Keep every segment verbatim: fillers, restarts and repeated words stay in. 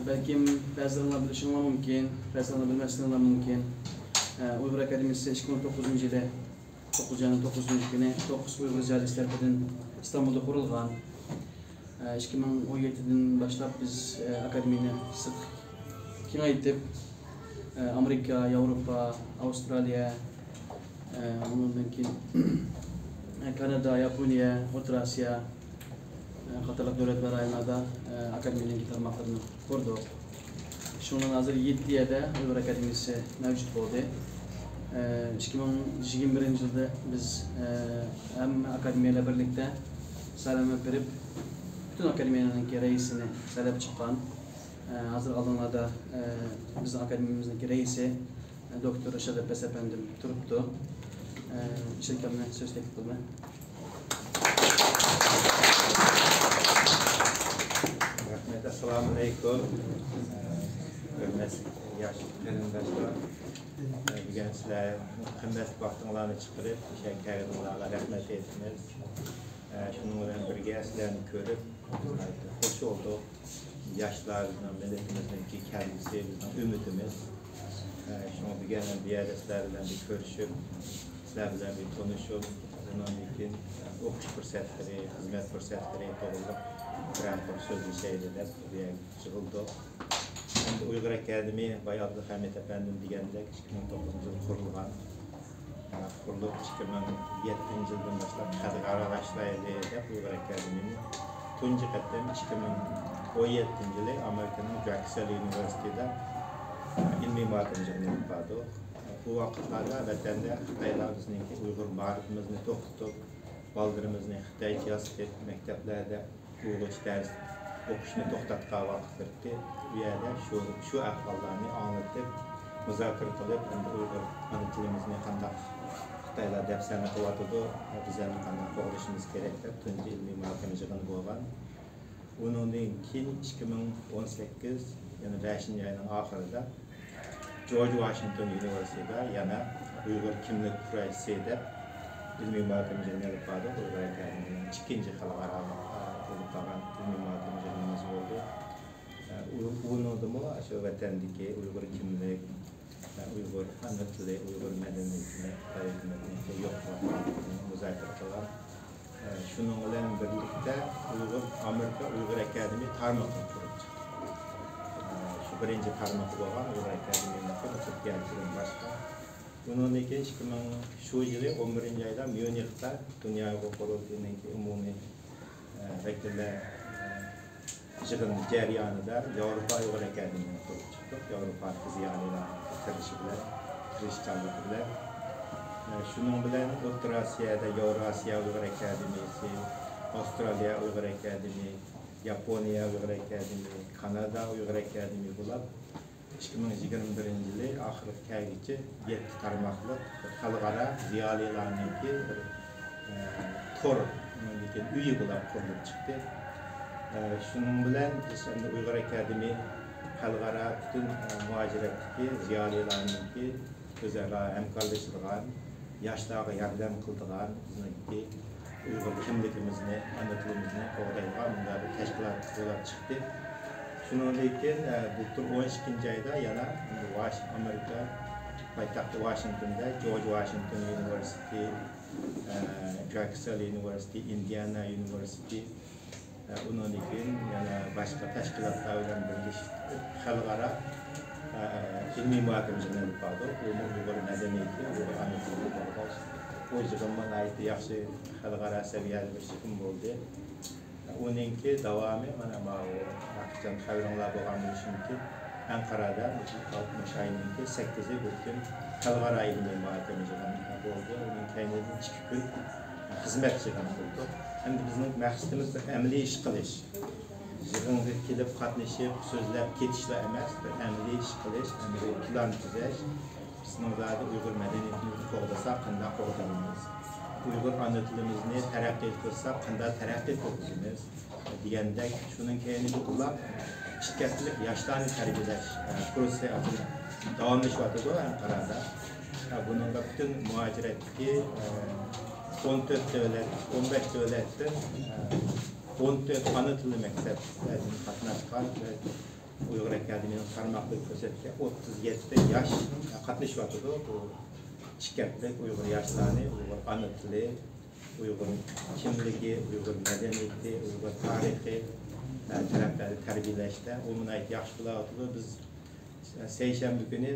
بەلكىم بەزىلىرىڭلار بىلىشىڭلار مۇمكىن، بەزىلىرىڭلار بىلمەسلىكىڭلار مۇمكىن. ئۇيغۇر ئاكادېمىيىسى ئىككى مىڭ توققۇزىنچى يىلى توققۇزىنچى ئاينىڭ توققۇزىنچى كۈنى توققۇز ئۇيغۇر زىيالىيسى تەرىپىدىن ئىستانبۇلدا قۇرۇلغان. ئىككى مىڭ ئون يەتتىدىن باشلاپ بىز ئاكادېمىيەنى سىرتقا كېڭەيتىپ، ئامېرىكا، ياۋروپا، ئاۋسترالىيە، ئۇنىڭدىن كېيىن كانادا، ياپونىيە، ئوتتۇرا ئاسىيا، قاتارلىق دۆلەت ۋە رايونلاردا، ئە، ئاكادېمىيەنىڭ تارماقلىرىنى قۇردۇق. شۇنىڭ ھازىر يەتتە يەردە ئۇيغۇر ئاكادېمىيەسى مەۋجۇت بولدى. ئە، ئىككى مىڭ يىگىرمە بىرىنچى يىلدا بىز، ئە، ھەممە ئاكادېمىيەلەر بىرلىكتە سەرلەمە بېرىپ، پۈتۈن ئاكادېمىيەنىڭكى رەئىسىنى سەيلەپ چىققان. ئە، ھازىر ئالدىڭلاردا، ئە، بىزنىڭ ئاكادېمىيەمىزنىڭكى رەئىسى، ئە، دوكتور رىشات ئەبباس ئەپەندىم تۇرۇپتۇ. ئە، ئىشىركەمنى سۆز تەكلىپ قىلىمەن. رەھمەت، ئەسسالامۇئەلەيكۇم. ھۆرمەتلىك ياش قېرىنداشلار، بۈگۈن سىلەر قىممەتلىك ۋاقتىڭلارنى چىقىرىپ، مۇشۇ يەرگە كەلگىنىڭلارغا رەھمەت ئېيتىمىز. شۇنىڭ بىلەن بىرگە سىلەرنى كۆرۈپ، ناھايىتى خوش بولدۇق. ياشلار بىزنىڭ مىللىتىمىزنىڭكى كەلگۈسى، بىزنىڭ ئۈمىدىمىز. شۇڭا بۈگۈن بۇ يەردە سىلەر بىلەن بىر كۆرۈشۈپ، سىلەر بىلەن بىر تونۇشۇپ، ئۇنىڭدىن كېيىن ئوقۇش پۇرسەتلىرى، خىزمەت پۇرسەتلىرى توغرىلىق بىرەر قۇر سۆزلىشەيلى دەپ بۇ يەرگە يىغىلدۇق. ئەمدى ئۇيغۇر ئاكادېمىيە، بايا ئابدۇخەمىت ئەپەندىم دېگەندەك، ئىككى مىڭ توققۇزىنچى يىل قۇرۇلغان. قۇرۇلۇپ، ئىككى مىڭ يەتتىنچى يىلدىن باشلاپ خەلقئارالاشتۇرايلى دەپ، ئۇيغۇر ئاكادېمىيىنى تۇنجى قېتىم ئىككى مىڭ ئون يەتتىنچى يىلى ئامېرىكىنىڭ دراكسېل ئۇنىۋېرسىتېتىدا ئىلمىي مۇھاكىمە يىغىنى ئېلىپ باردۇق. بۇ ۋاقىتلاردا ۋەتەندە خىتايلار بىزنىڭكى ئۇيغۇر مائارىپىمىزنى توختىتىپ، بالىلىرىمىزنى خىتايچە ياسىتىپ، مەكتەپلەردە ئۇيغۇرچە دەرس ئوقۇشنى توختاتقان ۋاقىتلىرىدىكى، ئۇ يەردە شۇ، شۇ ئەھۋاللارنى ئاڭلىتىپ، مۇزاكىرە قىلىپ، ئەمدى ئۇيغۇر ئانا تىلىمىزنى قانداق خىتايلار دەپسەندە قىلىۋاتىدۇ، بىز ئەمدى قانداق قوغدىشىمىز كېرەك دەپ تۇنجى ئىلمىي مۇھاكىمە يىغىنى بولغان. ئۇنىڭدىن كېيىن ئىككى مىڭ ئون سەككىز، يەنى بەشىنچى ئاينىڭ ئاخىرىدا جورج ۋاشىنگتون يۇنىۋېرسىتېتىدا يەنە ئۇيغۇر كىملىك كۈرەشچىسى دەپ ئىلمىي مۇھاكىمە يىغىنى ئېلىپ باردۇق. ئۇيغۇر ئاكادېمىيىنىڭ ئىككىنچى خەلقئارالىق، ئە، ئېلىپ بارغان ئىلمىي مۇھاكىمە يىغىنىمىز بولدى. ئە، ئۇ، ئۇنىڭدىمۇ شۇ ۋەتەندىكى ئۇيغۇر كىملىك، ئە، ئۇيغۇر ئانا تىلى، ئۇيغۇر مەدەنىيىتىنى خىتاي ھۆكۈمىتىنىڭكى يوقىتىۋاتقانلىقىنى مۇزاكىرە قىلغان. ئە، شۇنىڭ بىلەن بىرلىكتە ئۇيغۇر، ئامېرىكا ئۇيغۇر ئاكادېمىيە تارمىقىنى قۇرۇپ چىقتى. ئە، شۇ بىرىنچى تارمىقى بولغان ئۇيغۇر ئاكادېمىيەنىڭكى مۇتەتەببىرىدىن باشقا. ئۇنىڭدىن كېيىن ئىككى مىڭ، شۇ يىلى ئون بىرىنچى ئايدا ميۇنختا دۇنيا ئۇيغۇر قۇرۇلتىيىنىڭكى ئومۇمىي، ئە، ۋەكىللەر، ئە، يىغىنى جەريانىدا ياۋروپا ئۇيغۇر ئاكادېمىيەسىنى قۇرۇپ چىقتۇق. ياۋروپادىكى زىيالىيلارنىڭ تىرىشىشى بىلەن، تىرىشچانلىقى بىلەن. ئە، شۇنىڭ بىلەن ئوتتۇرا ئاسىيادا ياۋراسىيا ئۇيغۇر ئاكادېمىيەسى، ئاۋسترالىيە ئۇيغۇر ئاكادېمىيە، ياپونىيە ئۇيغۇر ئاكادېمىيە، كانادا ئۇيغۇر ئاكادېمىيە بولۇپ، ئىككى مىڭ يىگىرمە بىرىنچى يىلى ئاخىرغا كەلگۈچە يەتتە تارماقلىق خەلقئارا زىيالىيلارنىڭكى بىر، ئە، تور، ئۇنىڭدىن كېيىن ئۆيى بولۇپ قۇرۇلۇپ چىقتى. ئە، شۇنىڭ بىلەن بىز ئەمدى ئۇيغۇر ئاكادېمىيە خەلقئارا پۈتۈن، ئە، مۇھاجىرەتتىكى زىيالىيلارنىڭكى ئۆزئارا ھەمكارلىشىدىغان، ياشلارغا ياردەم قىلىدىغان، بىزنىڭكى ئۇيغۇر كىملىكىمىزنى، ئانا تىلىمىزنى قوغدايدىغان مۇنداق بىر تەشكىلات بولۇپ چىقتى. شۇنىڭدىن كېيىن، ئە، بۇلتۇر ئون ئىككىنچى ئايدا يەنە ۋاش-، ئامېرىكا پايتەختى ۋاشىنگتوندا جورج ۋاشىنگتون يۇنىۋېرسىتېتى، ئە، دراكسېل يۇنىۋېرسىتېتى، ئىندىئانا يۇنىۋېرسىتېتى، ئە، ئۇنىڭدىن كېيىن يەنە باشقا تەشكىلاتلار بىلەن بىرلىشىپ خەلقئارا، ئە، ئىلمىي مۇھاكىمە يىغىنى ئېلىپ باردۇق. ئۇمۇ ئۇيغۇر مەدەنىيىتى، ئۇيغۇر ئانا تىلىنى قوغداش. بۇ يىغىنمۇ ناھايىتى ياخشى، خەلقئارا سەۋىيەدە بىر يىغىن بولدى. ئۇنىڭكى داۋامى مانا ماۋۇ، ھەقىقەتەن خەۋىرىڭلار بولغان بولۇشى مۇمكىن. ئەنقەرەدە مۇشۇ ئالتمىش ئاينىڭكى سەككىزى بىر كۈن خەلقئارا ئىلمىي مۇھاكىمە يىغىنى بولدى. ئۇنىڭ كەينىدىن ئىككى كۈن خىزمەت يىغىنى قىلدۇق. ئەمدى بىزنىڭ مەقسىتىمىز بىر ئەمەلىي ئىش قىلىش. يىغىنغا كېلىپ قاتنىشىپ، سۆزلەپ كېتىشلا ئەمەس، بىر ئەمەلىي ئىش قىلىش، ئەمەلىي پىلان تۈزەش. بىزنىڭ زادى ئۇيغۇر مەدەنىيىتىمىزنى قوغدىساق، قانداق قوغدايمىز؟ ئۇيغۇر ئانا تىلىمىزنى تەرەققىي قىلساق، قانداق تەرەققىي قىلغۇزىمىز؟ دېگەندەك، شۇنىڭ كەينىدىن ئۇلار ئىككى ھەپتىلىك ياشلارنى تەربىيەلەش، ئە، كۇرسى داۋاملىشىۋاتىدۇ ئەنقەرەدە. ئە، بۇنىڭغا پۈتۈن مۇھاجىرەتتىكى، ئە، ئون تۆت دۆلەت، ئون بەش دۆلەتتىن، ئە، ئون تۆت ئانا تىلى مەكتەپلەردىن قاتناشقان ۋە ئۇيغۇر ئاكادېمىيىنىڭ تارماقلىرى كۆرسەتكەن ئوتتۇز يەتتە ياش قاتنىشىۋاتىدۇ. بۇ ئىككى ھەپتىلىك ئۇيغۇر ياشلارنى ئۇيغۇر ئانا تىلى، ئۇيغۇر كىملىكى، ئۇيغۇر مەدەنىيىتى، ئۇيغۇر تارىخى، ئە، تەرەپلەردە تەربىيەلەشتە ئۇ ناھايىتى ياخشى بولاۋاتىدۇ. بىز سەيشەنبە كۈنى،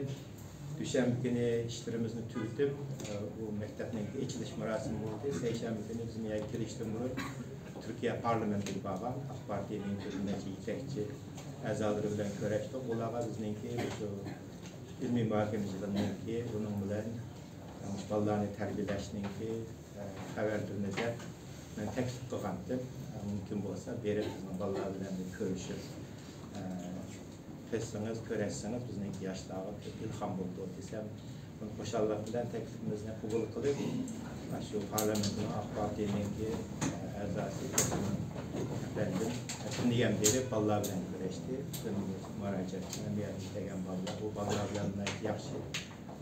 دۈشەنبە كۈنى ئىشلىرىمىزنى تۈگىتىپ، ئە، بۇ مەكتەپنىڭ ئېچىلىش مۇراسىمى بولدى. سەيشەنبە كۈنى بىز مۇ يەرگە كېلىشتىن بۇرۇن تۈركىيە پارلامېنتىگە بارغان، ئاق پارتىيەنىڭ بىر نەچچە يېتەكچى ئەزالىرى بىلەن كۆرۈشتۇق. ئۇلارغا بىزنىڭكى شۇ ئىلمىي مۇھاكىمە يىغىنىنىڭكى، ئۇنىڭ بىلەن، ئە، مۇشۇ بالىلارنى تەربىيەلەشنىڭكى، ئە، خەۋەرلىرىنى دەپ مەن تەكلىپ قىلغانتىم. ئە، مۇمكىن بولسا بېرىپ بىزنىڭ بالىلار بىلەن بىر كۆرۈشۈپ، ئە، قىلسىڭىز، كۆرۈشسىڭىز بىزنىڭكى ياشلارغا كۆپ ئىلھام بولىدۇ دېسەم، بۇنى خۇشاللىق بىلەن تەكلىپىمىزنى قوبۇل قىلىپ، شۇ پارلامېنتنىڭ ئاق پارتىيەنىڭكى ئەزاسى ئەپەندىم تۈنۈگۈن بېرىپ بالىلار بىلەن كۆرۈشتى. بىزنىڭ مۇراجىئەت بىلەن بۇ يەرگە كەلگەن بالىلار، بۇ بالىلار بىلەن ناھايىتى ياخشى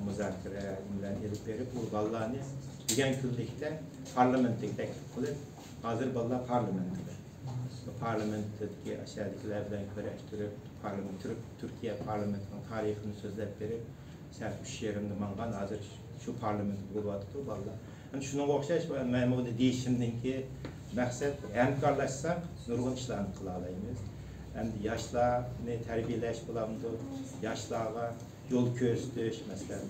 مۇزاكىرە بىلەن ئېلىپ بېرىپ، بۇ بالىلارنى دېگەن كۈنلۈكتە پارلامېنتقا تەكلىپ قىلىپ، ھازىر بالىلار پارلامېنتتا. پارلامېنتتىكى ئاشۇ يەردىكىلەر بىلەن كۆرۈشتۈرۈپ، پارلامېنت، تۈرك، تۈركىيە پارلامېنتىنىڭ تارىخىنى سۆزلەپ بېرىپ، سائەت ئۈچ يېرىمدا ماڭغان، ھازىر شۇ پارلامېنتتا بولۇۋاتىدۇ بالىلار. ئەنە شۇنىڭغا ئوخشاش، مەن بۇنى دېيىشىمدىنكى مەقسەت، ھەمكارلاشساق نۇرغۇن ئىشلارنى قىلالايمىز. ئەمدى ياشلارنى تەربىيەلەش بولامدۇ، ياشلارغا يول كۆرسىتىش، مەسىلەن،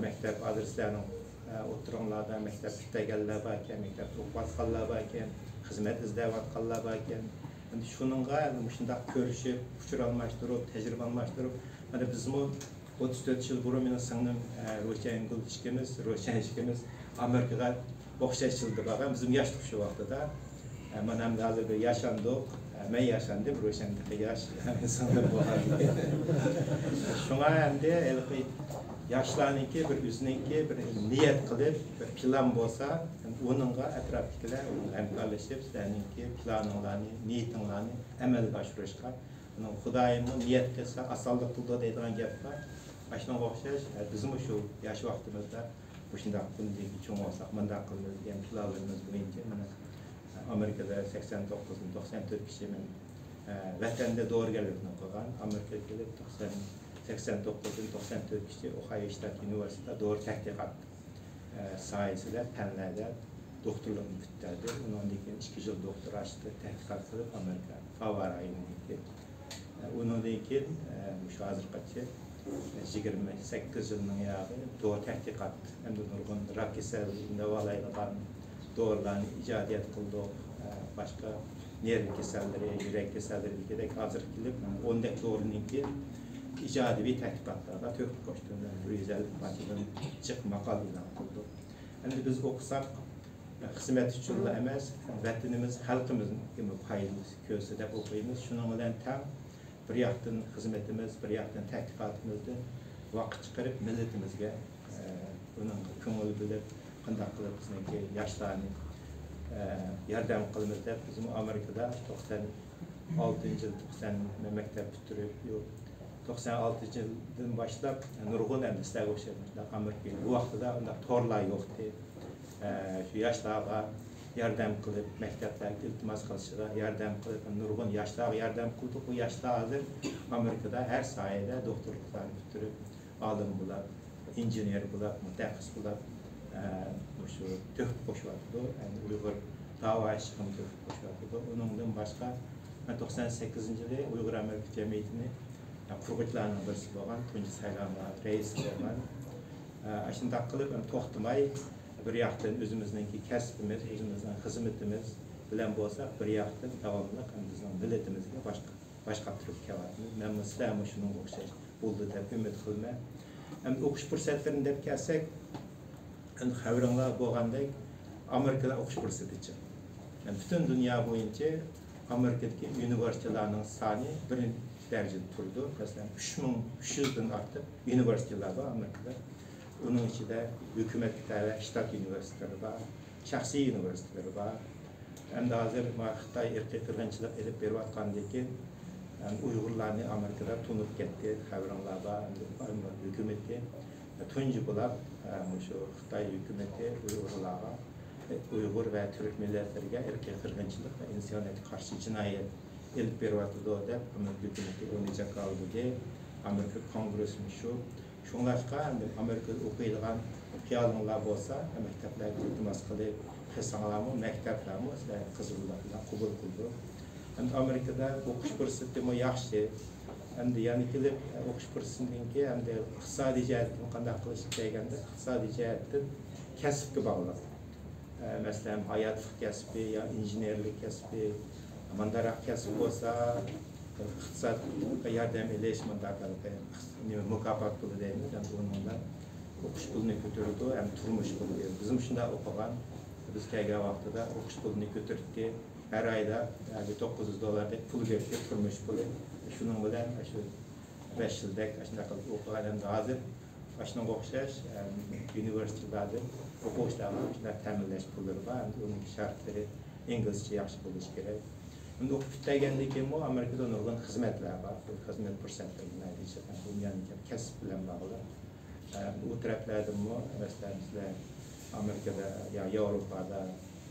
مەكتەپ، ھازىر سىلەرنىڭ، ئە، ئوتتۇرىڭلاردا مەكتەپ پۈتتۈرگەنلەر باركەن، مەكتەپتە ئوقۇۋاتقانلار باركەن، خىزمەت ئىزدەۋاتقانلار باركەن. ئەمدى شۇنىڭغا ئەمدى مۇشۇنداق كۆرۈشۈپ، ئۇچۇر ئالماشتۇرۇپ، تەجرىبە ئالماشتۇرۇپ، مانا بىزمۇ ئوتتۇز تۆت يىل بۇرۇن مېنىڭ سىڭلىم، ئە، روشەنگۈل ئىككىمىز، روشەن ئىككىمىز ئامېرىكىغا ئوخشاش يىلدا بارغان، بىزمۇ ياشتۇق شۇ ۋاقتىدا. ئە، مانا ئەمدى ھازىر بىر ياشاندۇق. ئە، مەن ياشاندىم، روشەن تېخى ياش، سىڭلىم بولغان. شۇڭا ئەمدى ھېلىقى ياشلارنىڭكى بىر ئۆزىنىڭكى بىر نىيەت قىلىپ، بىر پىلان بولسا، ئۇنىڭغا ئەتراپتىكىلەر ئۇنىڭغا ھەمكارلىشىپ، سىلەرنىڭكى پىلانىڭلارنى، نىيىتىڭلارنى ئەمەلگە ئاشۇرۇشقا، ئۇنىڭ خۇدايىممۇ نىيەت قىلسا، ئاسانلىق قىلىدۇ دەيدىغان گەپ بار. ئاشۇنىڭغا ئوخشاش، ئە، بىزمۇ شۇ ياش ۋاقتىمىزدا مۇشۇنداق بۇندىن كېيىن چوڭ بولساق مۇنداق قىلىمىز دېگەن پىلانلىرىمىز بويىچە مانا، ئامېرىكىدا سەكسەن توققۇزدىن توقسان تۆت كىشى مەن، ئە، ۋەتەندە دورىگەرلىكنى قىلغان، ئامېرىكىغا كېلىپ توقسان، سەكسەن توققۇزدىن توقسان تۆت كىشى ئوھايو شتات ئۇنىۋېرسىتېتىدا دورا تەتقىقات، ئە، ساھەسىدە، پەنلەردە دوكتورلۇقنى پۈتتۈردى. ئۇنىڭدىن كېيىن ئىككى يىل دوكتورا ئاشتى، تەتقىقات قىلىپ ئامېرىكا، فاۋا رايونىدىكى ئۇنىڭدىن كېيىن، ئە، مۇشۇ ھازىرغىچە يىگىرمە سەككىز يىلنىڭ ياغى دورا تەتقىقات ھەمدە نۇرغۇن راك كېسەللىكىنى داۋالايدىغان دورىلارنى ئىجادىيەت قىلدۇق. ئە، باشقا نېرۋا كېسەللىرى، يۈرەك كېسەللىرىدىكىدەك ھازىرغا كېلىپ ئون دەك دورىنىڭكى ئىجادىيەت تەتقىقاتلارغا تۆھپە قوشتۇق. بىر يۈز ئەللىك پارچىدىن جىق ماقالە ئېلان قىلدۇق. ئەمدى بىز ئوقۇساق، خىزمەت ئۈچۈنلا ئەمەس، ۋەتىنىمىز، خەلقىمىزگىمۇ پايدىسى كۆرسە دەپ ئوقۇيمىز. شۇنىڭ بىلەن تەڭ، بىر ياقتىن خىزمىتىمىز، بىر ياقتىن تەتقىقاتىمىزدىن ۋاقىت چىقىرىپ، مىللىتىمىزگە، ئە، ئۇنىڭغا كۆڭۈل بۆلۈپ، قانداق قىلىپ بىزنىڭكى ياشلارنى، ئە، ياردەم قىلىمىز دەپ، بىزمۇ ئامېرىكىدا توقسان ئالتىنچى يىل، توقسان مەكتەپ پۈتتۈرۈپ، يۇ-، توقسان ئالتىنچى يىلدىن باشلاپ نۇرغۇن ئەمدى سىلەرگە ئوخشاش مۇشۇنداق ئامېرىكا، بۇ ۋاقتىدا ئۇنداق تورلار يوقتى. ئە، شۇ ياشلارغا ياردەم قىلىپ، مەكتەپلەرگە ئىلتىماس قىلىشىغا ياردەم قىلىپ، نۇرغۇن ياشلارغا ياردەم قىلدۇق. بۇ ياشلار ھازىر ئامېرىكىدا ھەر ساھەدە دوكتورلۇقلارنى پۈتتۈرۈپ، ئالىم بولاپ، ئىنژېنېر بولاپ، مۇتەخەسسىس بولاپ، ئە، مۇشۇ تۆھپە قوشۇۋاتىدۇ. ئەمدى ئۇيغۇر داۋا ئىشىغىمۇ تۆھپە قوشۇۋاتىدۇ. ئۇنىڭدىن باشقا، مەن توقسان سەككىزىنچى يىلى ئۇيغۇر ئامېرىكا جەمئىيىتىنى، ئە، قۇرغۇچىلارنىڭ بىرسى بولغان، تۇنجى سايلانغان رەئىسى بولغان. ئە، ئاشۇنداق قىلىپ، ئەمدى توختىماي، بىر ياقتىن ئۆزىمىزنىڭكى كەسپىمىز، ئۆزىمىزنىڭ خىزمىتىمىز بىلەن بولساق، بىر ياقتىن داۋاملىق، ئەمدى بىزنىڭ مىللىتىمىزگە باش، باش قاتۇرۇپ كېلىۋاتىمىز. مەنمۇ سىلەرمۇ شۇنىڭغا ئوخشاش بولىدۇ دەپ ئۈمىد قىلىمەن. ئەمدى ئوقۇش پۇرسەتلىرىنى دەپ كەلسەك، ئەمدى خەۋىرىڭلار بولغاندەك، ئامېرىكىدا ئوقۇش پۇرسىتى جىق. يەنى پۈتۈن دۇنيا بويىچە ئامېرىكىدىكى ئۇنىۋېرسىتېتلارنىڭ سانى بىرىنچى دەرىجىدە تۇرىدۇ. مەسىلەن، ئۈچ مىڭ ئۈچ يۈزدىن ئارتۇق ئۇنىۋېرسىتېتلار بار ئامېرىكىدا. ئۇنىڭ ئىچىدە ھۆكۈمەتكە تەۋە شتات ئۇنىۋېرسىتېتلىرى بار، شەخسىي ئۇنىۋېرسىتېتلىرى بار. ئەمدى ھازىر مانا خىتاي ئىرقىي قىرغىنچىلىق ئېلىپ بېرىۋاتقاندىن كېيىن، ئەم، ئۇيغۇرلارنى ئامېرىكىدا تونۇپ كەتتى، خەۋىرىڭلار بار. ئەمدى ھۆكۈمىتى تۇنجى بولاپ، ئە، مۇشۇ خىتاي ھۆكۈمىتى ئۇيغۇرلارغا، ئۇيغۇر ۋە تۈرك مىللەتلىرىگە ئىرقىي قىرغىنچىلىق ۋە ئىنسانىيەتكە قارشى جىنايەت ئېلىپ بېرىۋاتىدۇ دەپ، ئامېرىكا ھۆكۈمىتى ئۇنى جاكارلىدى. ئامېرىكا كونگرېسمۇ شۇ. شۇڭلاشقا، ئەمدى ئامېرىكىدا ئوقۇيدىغان خىيالىڭلار بولسا، مەكتەپلەرگە ئىلتىماس قىلىپ قىلساڭلارمۇ، مەكتەپلەرمۇ سىلەرنى قىزغىنلىق بىلەن قوبۇل قىلىدۇ. ئەمدى ئامېرىكىدا ئوقۇش پۇرسىتىمۇ ياخشى. ئەمدى يەنە كېلىپ، ئوقۇش پۇرسىتىدىن كېيىن ئەمدى ئىقتىسادىي جەھەتتىن قانداق قىلىش دېگەندە، ئىقتىسادىي جەھەتتىن كەسىپكە باغلىق. ئە، مەسىلەن، ھاياتلىق كەسپى يا ئىنژېنېرلىك كەسپى، مۇنداقراق كەسىپ بولسا، ئىقتىسادقا ياردەم ئېلىش، مۇنداق نېمە، مۇكاپات پۇلى دەيمىز، يەنى ئۇنىڭ بىلەن ئوقۇش پۇلىنى كۆتۈرىدۇ، ھەم تۇرمۇش پۇلى بېرىدۇ. بىزمۇ شۇنداق ئوقۇغان. بىز كەلگەن ۋاقتىدا ئوقۇش پۇلىنى كۆتۈردى. ھەر ئايدا، يەنى، توققۇز يۈز دوللاردەك پۇل بېرىدۇ، تۇرمۇش پۇلى. شۇنىڭ بىلەن شۇ بەش يىلدەك ئاشۇنداق قىلىپ ئوقۇغان. ئەمدى ھازىر ئاشۇنىڭغا ئوخشاش، ئەم، ئۇنىۋېرسىتېتلاردىن ئوقۇغۇچىلارغا شۇنداق تەمىنلەش پۇللىرى بار. ئەمدى ئۇنىڭكى شەرتلىرى ئىنگلىزچە ياخشى بولۇشى كېرەك. ئەمدى ئوقۇپ پۈتتۈرگەندىن كېيىنمۇ ئامېرىكىدا نۇرغۇن خىزمەتلەر بار. بۇ خىزمەت پۇرسەتلىرى نەدىچە دۇنيانىڭ كەسىپ بىلەن باغلىق. ئە، ئۇ تەرەپلەردىنمۇ، مەسىلەن، بىزلەر ئامېرىكىدا يا ياۋروپادا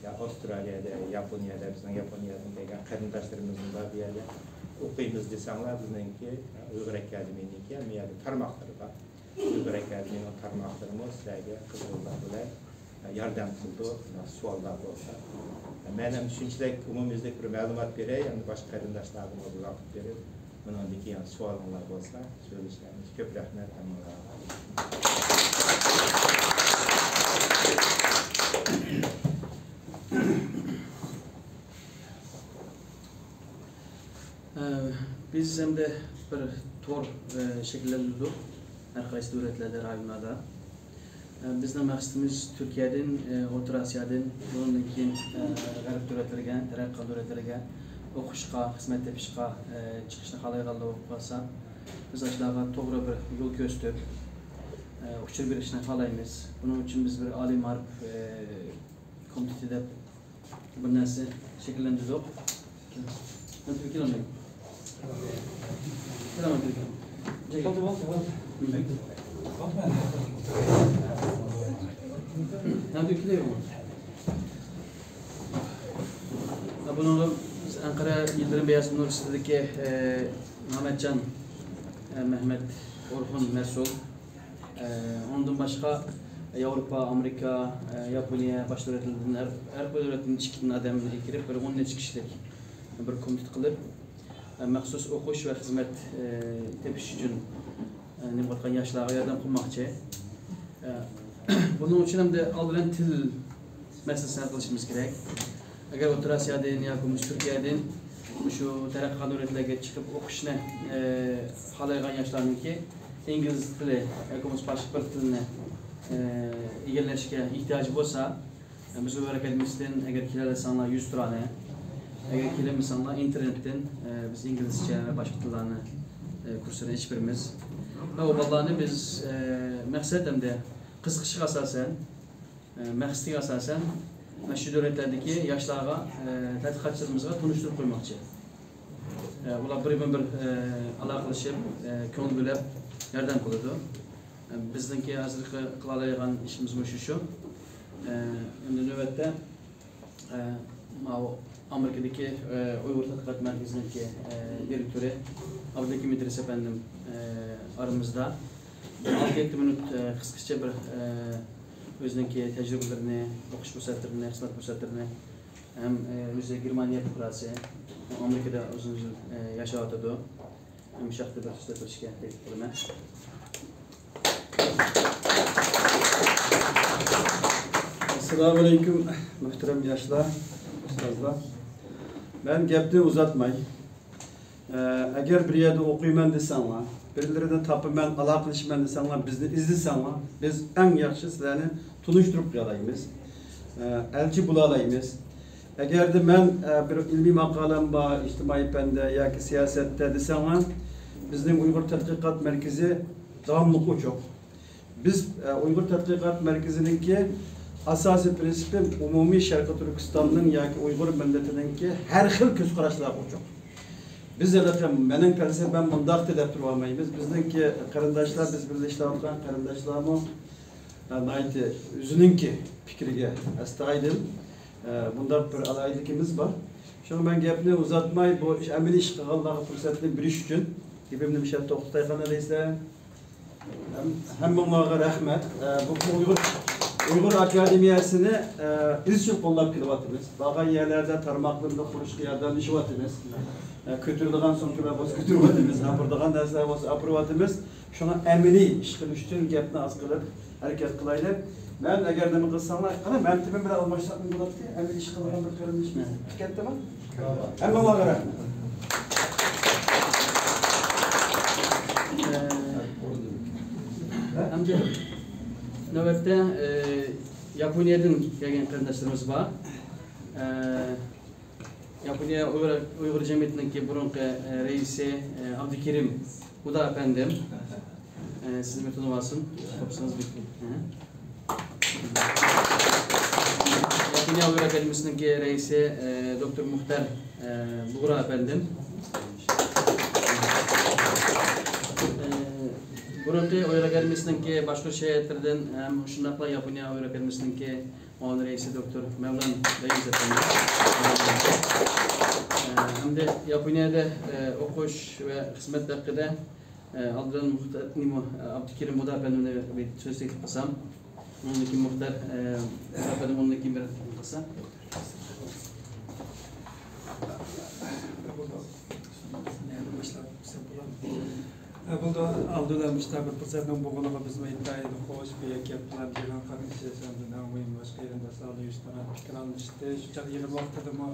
يا ئاۋسترالىيەدە، ياپونىيەدە، بىزنىڭ ياپونىيەدىن كەلگەن قېرىنداشلىرىمىزمۇ بار بۇ يەردە. ئوقۇيمىز دېسەڭلار، بىزنىڭكى ئۇيغۇر ئاكادېمىيىنىڭكى ھەممە يەردە تارماقلىرى بار. ئۇيغۇر ئاكادېمىيىنىڭ تارماقلىرىمۇ سىلەرگە قىزغىنلىق بىلەن ياردەم قىلىدۇ، سوئاللار بولسا. مەن ھەم شۇنچىلىك ئومۇميۈزلۈك بىر مەلۇمات بېرەي، ئەمدى باشقا قېرىنداشلارغىمۇ بىر ۋاقىت بېرىپ، بۇنىڭدىن كېيىن سوئالىڭلار بولسا سۆزلىشەرمىز. كۆپ رەھمەت ھەممىڭلارغا. ئە، بىز ئەمدى بىر تور، ئە، شەكىللەندۈردۇق ھەر قايسى دۆلەتلەردە، رايونلاردا. ئە، بىزنىڭ مەقسىتىمىز تۈركىيەدىن، ئە، ئوتتۇرا ئاسىيادىن، بۇنىڭدىن كېيىن، ئە، غەرب دۆلەتلىرىگە، تەرەققىي قىلغان دۆلەتلەرگە ئوقۇشقا، خىزمەت تېپىشقا، ئە، چىقىشنى خالايدىغانلار بولۇپ قالسا، بىز ئاشۇلارغا توغرا بىر يول كۆرسىتىپ، ئە، ئۇچۇر بېرىشنى خالايمىز. بۇنىڭ ئۈچۈن بىز بىر ئالىي مائارىپ، ئە، كومىتېتى دەپ بىر نەرسە شەكىللەندۈردۇق. مەن تۈركىيەلىك. سالام ئەلەيكۇم. بولدى، بولدى، بولدى. مەن تۈركىيەلىك. بۇنىڭغا بىز ئەنقەرە يىلدىرىم بېيەزىت ئۇنىۋېرسىتېتىدىكى، ئە، مەمەتجان، ئە، مەھمەت ئورخۇن مەسئۇل. ئە، ئۇنىڭدىن باشقا ياۋروپا، ئامېرىكا، ئە، ياپونىيە، باشقا دۆلەتلەردىن، ھەر، ھەر بىر دۆلەتتىن ئىككىدىن ئادەم كىرىپ، بىر ئون نەچچە كىشىلىك بىر كومىتېت قىلىپ، ئە، مەخسۇس ئوقۇش ۋە خىزمەت، ئە، تېپىش ئۈچۈن، ئە، نېمە قىلىۋاتقان ياشلارغا ياردەم قىلماقچى. ئە، بۇنىڭ ئۈچۈن ئەمدى ئالدى بىلەن تىل مەسىلىسىنى ھەل قىلىشىمىز كېرەك. ئەگەر ئوتتۇرا ئاسىيادىن ياكى بولمىسا تۈركىيەدىن مۇشۇ تەرەققىي قىلغان دۆلەتلەرگە چىقىپ ئوقۇشنى، ئە، خالايدىغان ياشلارنىڭكى ئىنگلىز تىلى ياكى بولمىسا باشقا بىر تىلنى، ئە، ئىگىلەشكە ئېھتىياجى بولسا، ئە، بىز ئۇيغۇر ئاكادېمىيىسىدىن ئەگەر كېلەلىسەڭلار يۈز تۇرانە، ئەگەر كېلەلمىسەڭلار ئىنتېرنېتتىن، ئە، بىز ئىنگلىزچە ۋە باشقا تىللارنى، ئە، كۇرسىنى ئېچىپ بېرىمىز. ۋە ئۇ بالىلارنى بىز، ئە، مەقسەت ھەمدە قىزىقىشىغا ئاساسەن، ئە، مەقسىتىگە ئاساسەن، مەشھۇر دۆلەتلەردىكى ياشلارغا، ئە، تەتقىقاتچىلىرىمىزغا تونۇشتۇرۇپ قويماقچى. ئە، ئۇلار بىرمۇبىر، ئە، ئالاقىلىشىپ، ئە، كۆڭۈل بۆلۈپ ياردەم قىلىدۇ. ئە، بىزنىڭكى ھازىرقى قىلالايدىغان ئىشىمىز مۇشۇ شۇ. ئە، ئەمدى نۆۋەتتە، ئە، ماۋۇ ئامېرىكىدىكى، ئە، ئۇيغۇر تەتقىقات مەركىزىنىڭكى، ئە، دىرېكتورى ئابدۇلھەكىم ئىدرىس ئەپەندىم، ئە، ئارىمىزدا. ئالتە يەتتە مىنۇت، ئە، قىسقىچە بىر، ئە، ئۆزىنىڭكى تەجرىبىلىرىنى، ئوقۇش پۇرسەتلىرىنى، خىزمەت پۇرسەتلىرىنى ھەم، ئە، ئۆزى گېرمانىيە پۇقراسى، ئامېرىكىدا ئۇزۇن يىل، ئە، ياشاۋاتىدۇ. ھەم شەخسىي بىر سۆزلەپ بېرىشكە تەكلىپ قىلىمەن. ئەسسالامۇ ئەلەيكۇم، مۆھتەرەم ياشلار، ئۇستازلار. مەن گەپنى ئۇزارتماي، ئە، ئەگەر بىر يەردە ئوقۇيمەن دېسەڭلار، بىرلىرىنى تاپىمەن، ئالاقىلىشىمەن دېسەڭلار، بىزنى ئىزدىسەڭلار، بىز ئەڭ ياخشى سىلەرنى تونۇشتۇرۇپ قويالايمىز، ئە، ئەلچى بولالايمىز. ئەگەردە مەن، ئە، بىر ئىلمىي ماقالەم بار، ئىجتىمائىي پەندە ياكى سىياسەتتە دېسەڭلار، بىزنىڭ ئۇيغۇر تەتقىقات مەركىزى داۋاملىق ئوچۇق. بىز، ئە، ئۇيغۇر تەتقىقات مەركىزىنىڭكى ئاساسىي پىرىنسىپى ئومۇمىي شەرقىي تۈركىستاننىڭ ياكى ئۇيغۇر مىللىتىنىڭكى ھەر خىل كۆز قاراشلارغا ئوچۇق. بىز ھېلىقى مېنىڭ پەلسەپەم مۇنداقتى دەپ تۇرۇۋالمايمىز. بىزنىڭكى قېرىنداشلار بىز بىللە ئىشلەۋاتقان قېرىنداشلارمۇ، ئە، ناھايىتى ئۆزىنىڭكى پىكرىگە ئەستايىدىل، ئە، بۇنداق بىر ئالاھىدىلىكىمىز بار. شۇڭا مەن گەپنى ئۇزارتماي، بۇ ئىش، ئەمەلىي ئىش قىلغانلارغا پۇرسەتنى بېرىش ئۈچۈن گېپىمنى مۇشۇ يەردە توختىتاي، قانداق دەيسىلەر؟ ھەم-، ھەممىڭلارغا رەھمەت. ئە، بۇ ئۇيغۇر، ئۇيغۇر ئاكادېمىيەسىنى، ئە، ئىزچىل قوللاپ كېلىۋاتىمىز. بارغان يەرلەردە تارماقلىرىنى قۇرۇشقا ياردەملىشىۋاتىمىز. ئە، كۆتۈرىدىغان سومكىلار بولسا كۆتۈرۈۋاتىمىز، ئاپىرىدىغان نەرسىلەر بولسا ئاپىرىۋاتىمىز. شۇڭا ئەمەلىي ئىش قىلىش ئۈچۈن گەپنى ئاز قىلىپ، ھەرىكەت قىلايلى. مەن ئەگەر نېمە قىلساڭلار، قانا، مەن تېمە بىلەن ئالماشساق نېمە بولاتتى؟ ئەمەلىي ئىش قىلىدىغان بىر قېرىندىشىمىز كەتتىمۇ؟ ھەممىڭلارغا رەھمەت. ئەمدى نۆۋەتتە، ئە، ياپونىيەدىن كەلگەن قېرىنداشلىرىمىز بار. ئە، ياپونىيە ئۇيغۇر، ئۇيغۇر جەمئىيىتىنىڭكى بۇرۇنقى، ئە، رەئىسى، ئە، ئابدۇكېرىم ئۇدا ئەپەندىم. ئە، سىزمۇ تونۇۋالسۇن. قوپسىڭىز بىر. ئە. ياپونىيە ئۇيغۇر ئاكادېمىيىسىنىڭكى رەئىسى، ئە، دوكتور مۇختەر، ئە، بۇغرا ئەپەندىم. ئە، بۇرۇنقى ئۇيغۇر ئاكادېمىيىسىنىڭكى باشقۇرۇش ھەيئەتلىرىدىن ھەم شۇنداقلا ياپونىيە ئۇيغۇر ئاكادېمىيىسىنىڭكى مۇئاۋىن رەئىسى دوكتور مەۋلان رەئىس ئەپەندى. ئە، ھەمدە ياپونىيەدە، ئە، ئوقۇش ۋە خىزمەت ھەققىدە، ئە، ئالدىن مۇختەر نېمە، ئابدۇكېرىم ئۇدا ئەپەندىمنى بىر سۆز تەكلىپ قىلسام، ئۇنىڭدىن كېيىن مۇختەر، ئە، ئۇدا ئەپەندىم ئۇنىڭدىن كېيىن بىر قىلسا. بولدى. ئالدى بىلەن مۇشۇنداق بىر پۇرسەتنىڭ بولغىنىغا بىزمۇ ئىنتايىن خۇش، بۇ يەرگە كېلىپ بىلەن جىگەن قېرىندىشىمىز ھەمدە ئەڭ مۇھىم باشقا قېرىنداشلار بىلەن يۈز تۇرا پىكىر ئالمىشىشتى. شۇ چاغ يىغىن ۋاقتىدىمۇ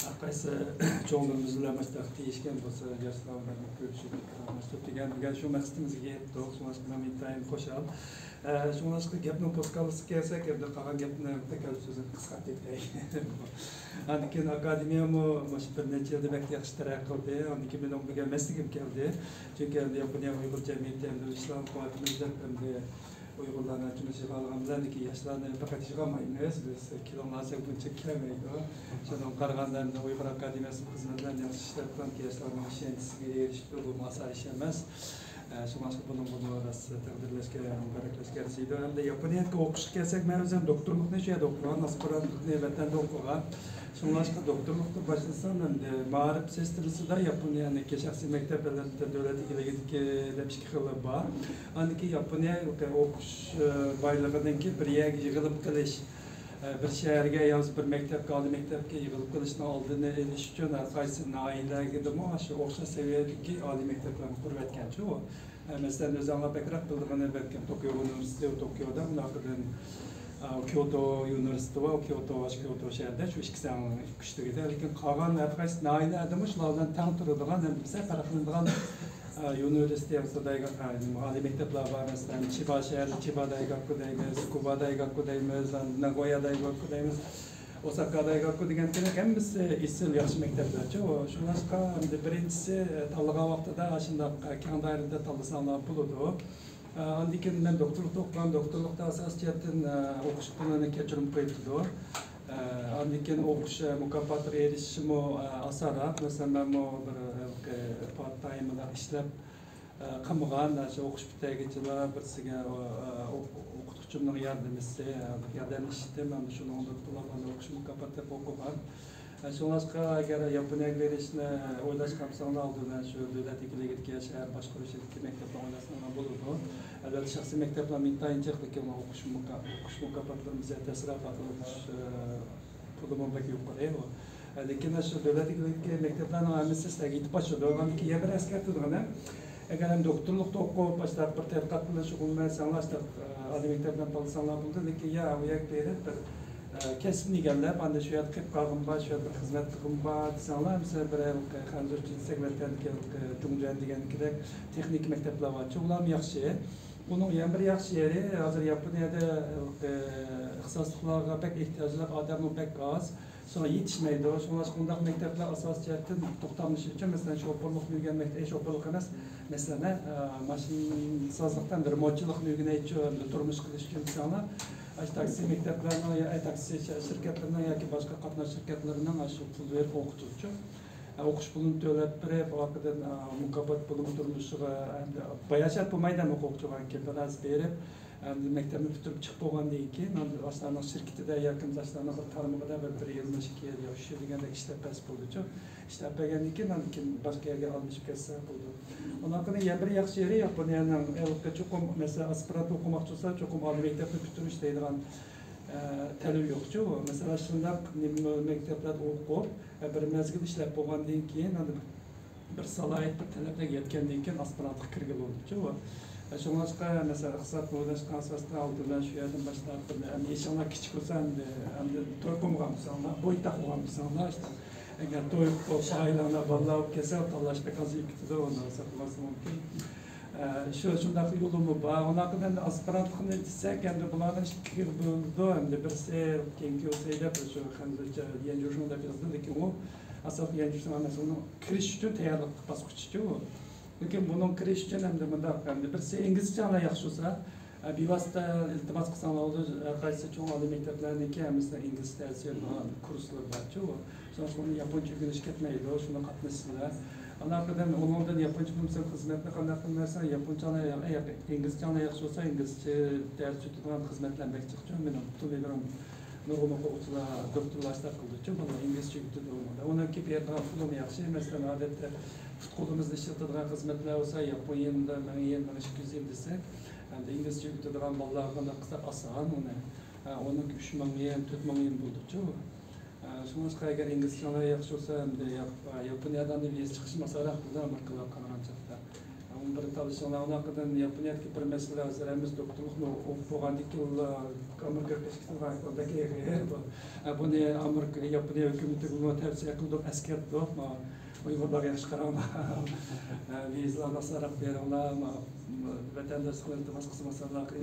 ھەر قايسى چوڭلىرىمىز بىلەن مۇشۇنداق دېيىشكەن بولسا، ياشلار بىلەن كۆرۈشۈپ پىكىر ئالماشتۇرۇپ دېگەن، دېگەن شۇ مەقسىتىمىزگە يەتتۇق. شۇڭلاشقا مەن ئىنتايىن خۇشال. ئە، شۇڭلاشقا گەپنىڭ پوسكالىسىغا كەلسەك، ئەمدى قالغان گەپنى تەكرار سۆزۈمنى قىسقارتىپ ئۆتەي. ئاندىن كېيىن ئاكادېمىيەمۇ مۇشۇ بىر نەچچە يىلدا بەك ياخشى تەرەققىي قىلدى. ئاندىن كېيىن مېنىڭ بىر مەسلىكىم كەلدى. چۈنكى ئەمدى ياپونىيە ئۇيغۇر جەمئىيىتى ئەمدى ئىسلام قۇۋۋەتىمىز دەپ ئەمدى ئۇيغۇرلارنى ئاچۇمىشىغا ئالغان بىلەن، لېكىن ياشلارنى پەقەت يىغالمايمىز. بىز كېلىڭلار دېسەك بۇنچە كەلمەيدۇ. شۇنىڭغا قارىغاندا، ئەمدى ئۇيغۇر ئاكادېمىيەسى خىزمەتلەرنى ياخشى ئىشلەپ، ياشلارنىڭ ئىشەنچىسىگە ئېرىشىپتۇ. بۇمۇ ئاسان ئىش ئەمەس. ئە، شۇڭلاشقا بۇنىڭغىمۇ راست تەقدىرلەشكە، مۇبارەكلەشكە ئەرزىيدۇ. ئەمدى ياپونىيەدىكى ئوقۇشقا كەلسەك، مەن ئۆزۈم دوكتورلۇقنى شۇ يەردە ئوقۇغان، ئاسپىرانتلىقنى ۋەتەندە ئوقۇغان. شۇڭلاشقا دوكتورلۇقنى باشلىسام، ئەمدى مائارىپ سىستېمىسىدا ياپونىيەنىڭكى شەخسىي مەكتەپ بىلەن دۆلەت ئىگىلىكىدىكى دەپ ئىككى خىلى بار. ئاندىكى ياپونىيە ئوقۇش، ئە، بايلىقىدىنكى بىر يەرگە يىغىلىپ قېلىش، ئە، بىر شەھەرگە يا بولمىسا بىر مەكتەپكە، ئالىي مەكتەپكە يىغىلىپ قېلىشنىڭ ئالدىنى ئېلىش ئۈچۈن ھەر قايسى ناھىيەلەرگىمۇ شۇ ئوخشاش سەۋىيەدىكى ئالىي مەكتەپلەرنى قۇرۇۋەتكەنچۇ. ئە، مەسىلەن، ئۆزۈڭلار بەكرەك بىلىدىغىنى بەلكىم توكيو ئۇنىۋېرسىتېتى، توكيودا، ئۇنداقتىن، ئە، كيوتو ئۇنىۋېرسىتېتى بار، كيوتو، كيوتو شەھىرىدە شۇ ئىككىسى ئەڭ كۈچلۈك ئىدى. لېكىن قالغان ھەر قايسى ناھىيەلەردىمۇ شۇلار بىلەن تەڭ تۇرىدىغان، ھەم بىزدە پەرقلىنىدىغان، ئە، ئۇنىۋېرسىتېت، دايگاك، ئە، نېمە، ئالىي مەكتەپلەر بار. مەسىلەن، چىبا شەھىرى، چىبا دايگاكۇ دەيمىز، كۇبا دايگاكۇ دەيمىز، ناگويا دايگاكۇ دەيمىز. ئوساكا دايگاكۇ دېگەن تېخى ھەممىسى ئېسىل ياخشى مەكتەپلەرچۇ. شۇڭلاشقا ئەمدى بىرىنچىسى، تاللىغان ۋاقتىدا ئاشۇنداق كەڭ دائىرىدە تاللىساڭلار بولىدۇ. ئاندىن كېيىن مەن دوكتورلۇقتا ئوقۇغان، دوكتورلۇقتا ئاساسىي جەھەتتىن، ئوقۇش پۇلىنى كەچۈرۈم قويۇپتۇ. ئاندىن كېيىن ئوقۇش مۇكاپاتىغا ئېرىشىشىمۇ ئاسانراق. مەسىلەن، مەنمۇ بىر پارت تايم ئىشلەپ، ئە، قىلمىغان، ئاشۇ ئوقۇش پۈتتۈرگۈچىلەر بىرسىگە، ئە، ئە، ئو-، ئوقۇتقۇچىمنىڭ ياردىمىچىسى، ئە، ياردەملىشىشتىم، ئەمدى شۇنىڭدىن پۇل ئالغان ئوقۇش مۇكاپاتى دەپ ئوقۇغان. ئە، شۇڭلاشقا ئەگەر ياپونىيەگە بېرىشنى ئويلاشقان بولساڭلار، ئالدى بىلەن شۇ دۆلەت ئىگىلىكىدىكى شەھەر باشقۇرۇشىدىكى مەكتەپنى ئويلاشساڭلار بولىدۇ. ئەلۋەتتە، شەخسىي مەكتەپلەر ئىنتايىن جىق، لېكىن ئوقۇش مۇكا-، ئوقۇش مۇكاپاتلىرىمىز تەسىرى پات ئوقۇش، ئە، پۇلىمۇ بەك يۇقىرى. لېكىن شۇ دۆلەت ئىگىلىكىدىكى مەكتەپلەرنىڭ ھەممىسى سىلەرگە يېتىپ ئاشىدۇ. ئاندىن كېيىن يەنە بىر ئەسكەرتىدىغىنىم، ئەگەر ھەم دوكتورلۇقتا ئوقۇپ، باشلاپ بىر تەتقىقات بىلەن شۇغۇللىنىۋەرسەڭلار، ئاشۇنداق، ئالىي مەكتەپ بىلەن تاللىساڭلار بولىدۇ. لېكىن يا ئۇ يەرگە بېرىپ بىر، ئە، كەسىپنى ئىگىلەپ، ئاندىن شۇ يەردە قېلىپ قالغۇم بار، شۇ يەردە بىر خىزمەت قىلغۇم بار دېسەڭلار، مەسىلەن، بىر خەنزۇچە دېسەك، ۋەتەندىكى جۇڭجۈەن دېگەندىكىدەك تېخنىكا مەكتەپلەر بارچۇ، ئۇلارمۇ ياخشى. بۇنىڭ يەنە بىر ياخشى يېرى، ھازىر ياپونىيەدە، ئە، ئىختىساسلىقلارغا بەك ئېھتىياجلىق ئادەممۇ بەك ئاز. شۇڭا يېتىشمەيدۇ. شۇڭلاشقا ئۇنداق مەكتەپلەر ئاساسىي جەھەتتىن توختاملىشى ئۈچۈن، مەسىلەن، شوپۇرلۇقنى ئۆگەنمەكتە، ئەي، شوپۇرلۇق ئەمەس، مەسىلەن، ئە، ماشىنىسازلىقتا رېمونتچىلىقنى ئۆگىنەيچۇ، ئەمدى تۇرمۇش قىلىش ئۈچۈن دېسەڭلار، ئاشۇ تاكسى مەكتەپلەرنىڭ يا، ئە، تاكسى شىركەتلىرىنىڭ ياكى باشقا قاتناش شىركەتلىرىنىڭ ئاشۇ پۇل بېرىپ ئوقۇتۇشىچۇ. ئوقۇش پۇلىنى تۆلەپ بېرىپ، ئارقىدىن، ئا، مۇكاپات پۇلىمۇ تۇرمۇشىغا، ئەمدى باياشات بولمايدۇ ئوقۇغۇچىغا، بىراز بېرىپ، ئەمدى مەكتەپنى پۈتتۈرۈپ چىقىپ بولغاندىن كېيىن، ئەمدى ئاشۇلارنىڭ شىركىتىدە ياكى ئاشۇلارنىڭ بىر تارمىغىدا بىر، بىر يىلمۇ ئىككى يىل يا ئۈچ يىل دېگەندەك ئىشلەپ بەرسە بولىدۇچۇ. ئىشلەپ بەرگەندىن كېيىن، ئاندىن كېيىن باشقا يەرگە ئالمىشىپ كەتسە بولىدۇ. ئۇنىڭدىن يەنە بىر ياخشى يېرى، ياپونىيەنىڭ ھېلىقى چوقۇم، مەسىلەن، ئاسپىرانت ئوقۇماقچى بولسا، چوقۇم ئالىي مەكتەپنى پۈتتۈرۈش دەيدىغان، ئە، تەلىپى يوقچۇ. مەسىلەن، شۇنداق نېمە مەكتەپلەردە ئوقۇپ، بىر مەزگىل ئىشلەپ بولغاندىن كېيىن، ئاندىن بىر سالاھىيەت، بىر تەلەپلەرگە يەتكەندىن كېيىن ئاسپىرانتلىققا كىرگىلى بولىدۇچۇ. شۇڭلاشقا، مەسىلەن، ئىقتىسادنى ئويلاشقان ئاساستا ئالدى بىلەن شۇ يەردىن باشلاپ، بىر، ئەمدى يېشىڭلار كىچىك بولسا، ئەمدى، ئەمدى توي قىلمىغان بولساڭلار، بوي تاقىغان بولساڭلار، ئىشتە، ئەگەر توي قىلىپ، ئائىلەڭلار، بالىلار بولۇپ كەتسە، تاللاش بەك ئازىيىپ كېتىدۇ، ئۇنى ساقلىماسلىق مۇمكىن. ئە، شۇ، شۇنداق يولىمۇ بار. ئۇنداق ئەمدى ئاسپىرانتلىقنى دېسەك، ئەمدى بۇلارنى ئىككىگە بۆلىدۇ. ئەمدى بىرسى كېيىنكى سەي دەپ، شۇ خەنزۇچە يەنجۇشۇڭ دەپ يازىدۇ، لېكىن ئۇ ئاساسلىق يەنجۇشۇڭ ئەمەس، ئۇنىڭ كىرىش ئۈچۈن تەييارلىق باسقۇچىچۇ. لېكىن بۇنىڭ كىرىش ئۈچۈن ئەمدى مۇنداق، ئەمدى بىرسى ئىنگلىزچە ئاڭلا ياخشى بولسا، ئە، بىۋاسىتە ئىلتىماس قىلساڭلار بولىدۇ. ھەر قايسى چوڭ ئالىي مەكتەپلەرنىڭكى ھەممىسىنىڭ ئىنگلىز دەرسى بار، كۇرسلىرى بارچۇ. شۇڭا ئۇنى ياپونچە ئۆگىنىش كەتمەيدۇ، شۇنى قاتنىشىسىلەر. ئاندىن ئۇنىڭدىن ياپونچە بىلمىسەڭ خىزمەتنى قانداق قىلىمەن دېسەڭ، ياپونچە ئاڭلا يا-، يا-، ئىنگلىزچە ئاڭلا ياخشى بولسا، ئىنگلىزچە دەرس ئۆتىدىغان خىزمەتلەر بەك جىقچۇ. مېنىڭ پۈتۈن ئۆمرۈم نۇرغۇن ئوقۇغۇچىلار دوكتورلار ئىشلەپ قىلدىچۇ، بالىلار ئىنگلىزچە ئۆگىتىدۇ. ئۇنىڭكى بېرىدىغان پۇلىمۇ ياخشى. مەسىلەن، ئادەتتە پۇت-قولىمىزنى ئىشلىتىدىغان خىزمەتلەر بولسا، ياپون يېنىدا مىڭ يېن، مىڭ ئىككى يۈز يېن دېسەك، ئەمدى ئىنگلىزچە ئۆگىتىدىغان بالىلارغا قىلساق ئاسان ئۇنى. ھە، ئۇنىڭ ئۈچ مىڭ يېن، تۆت مىڭ يېن بولىدۇچۇ. ھە، شۇڭلاشقا ئەگەر ئىنگلىزچىڭلار ياخشى بولسا، ئەمدى ياپ-، ياپونىيەدە ئەمدى ۋىزا چىقىشى ئاسانراق بولىدۇ، ئامېرىكىغا قارىغان چاغدا. ئۇنى بىر تالىشىڭلار، ئۇنىڭدىن ياپونىيەدىكى بىر مەسىلە، ھازىر ھەممىسى دوكتورلۇقنى ئوقۇپ بولغاندىن كېيىن ئامېرىكىغا كېتىشكە بەك ئېغىر بۇ. ھە، بۇنى ئامېرىكا، ياپونىيە ھۆكۈمىتىگىمۇ تەۋسىيە قىلدۇق، ئەسكەرتتۇق. ئۇيغۇرلارغا ياخشى قاراڭلار. ھە، ۋىزىلارنى ئاسانراق بېرىڭلار. ۋەتەنداشلىقنى ئىلتىماس قىلسىمۇ ئاسانراق، ئە،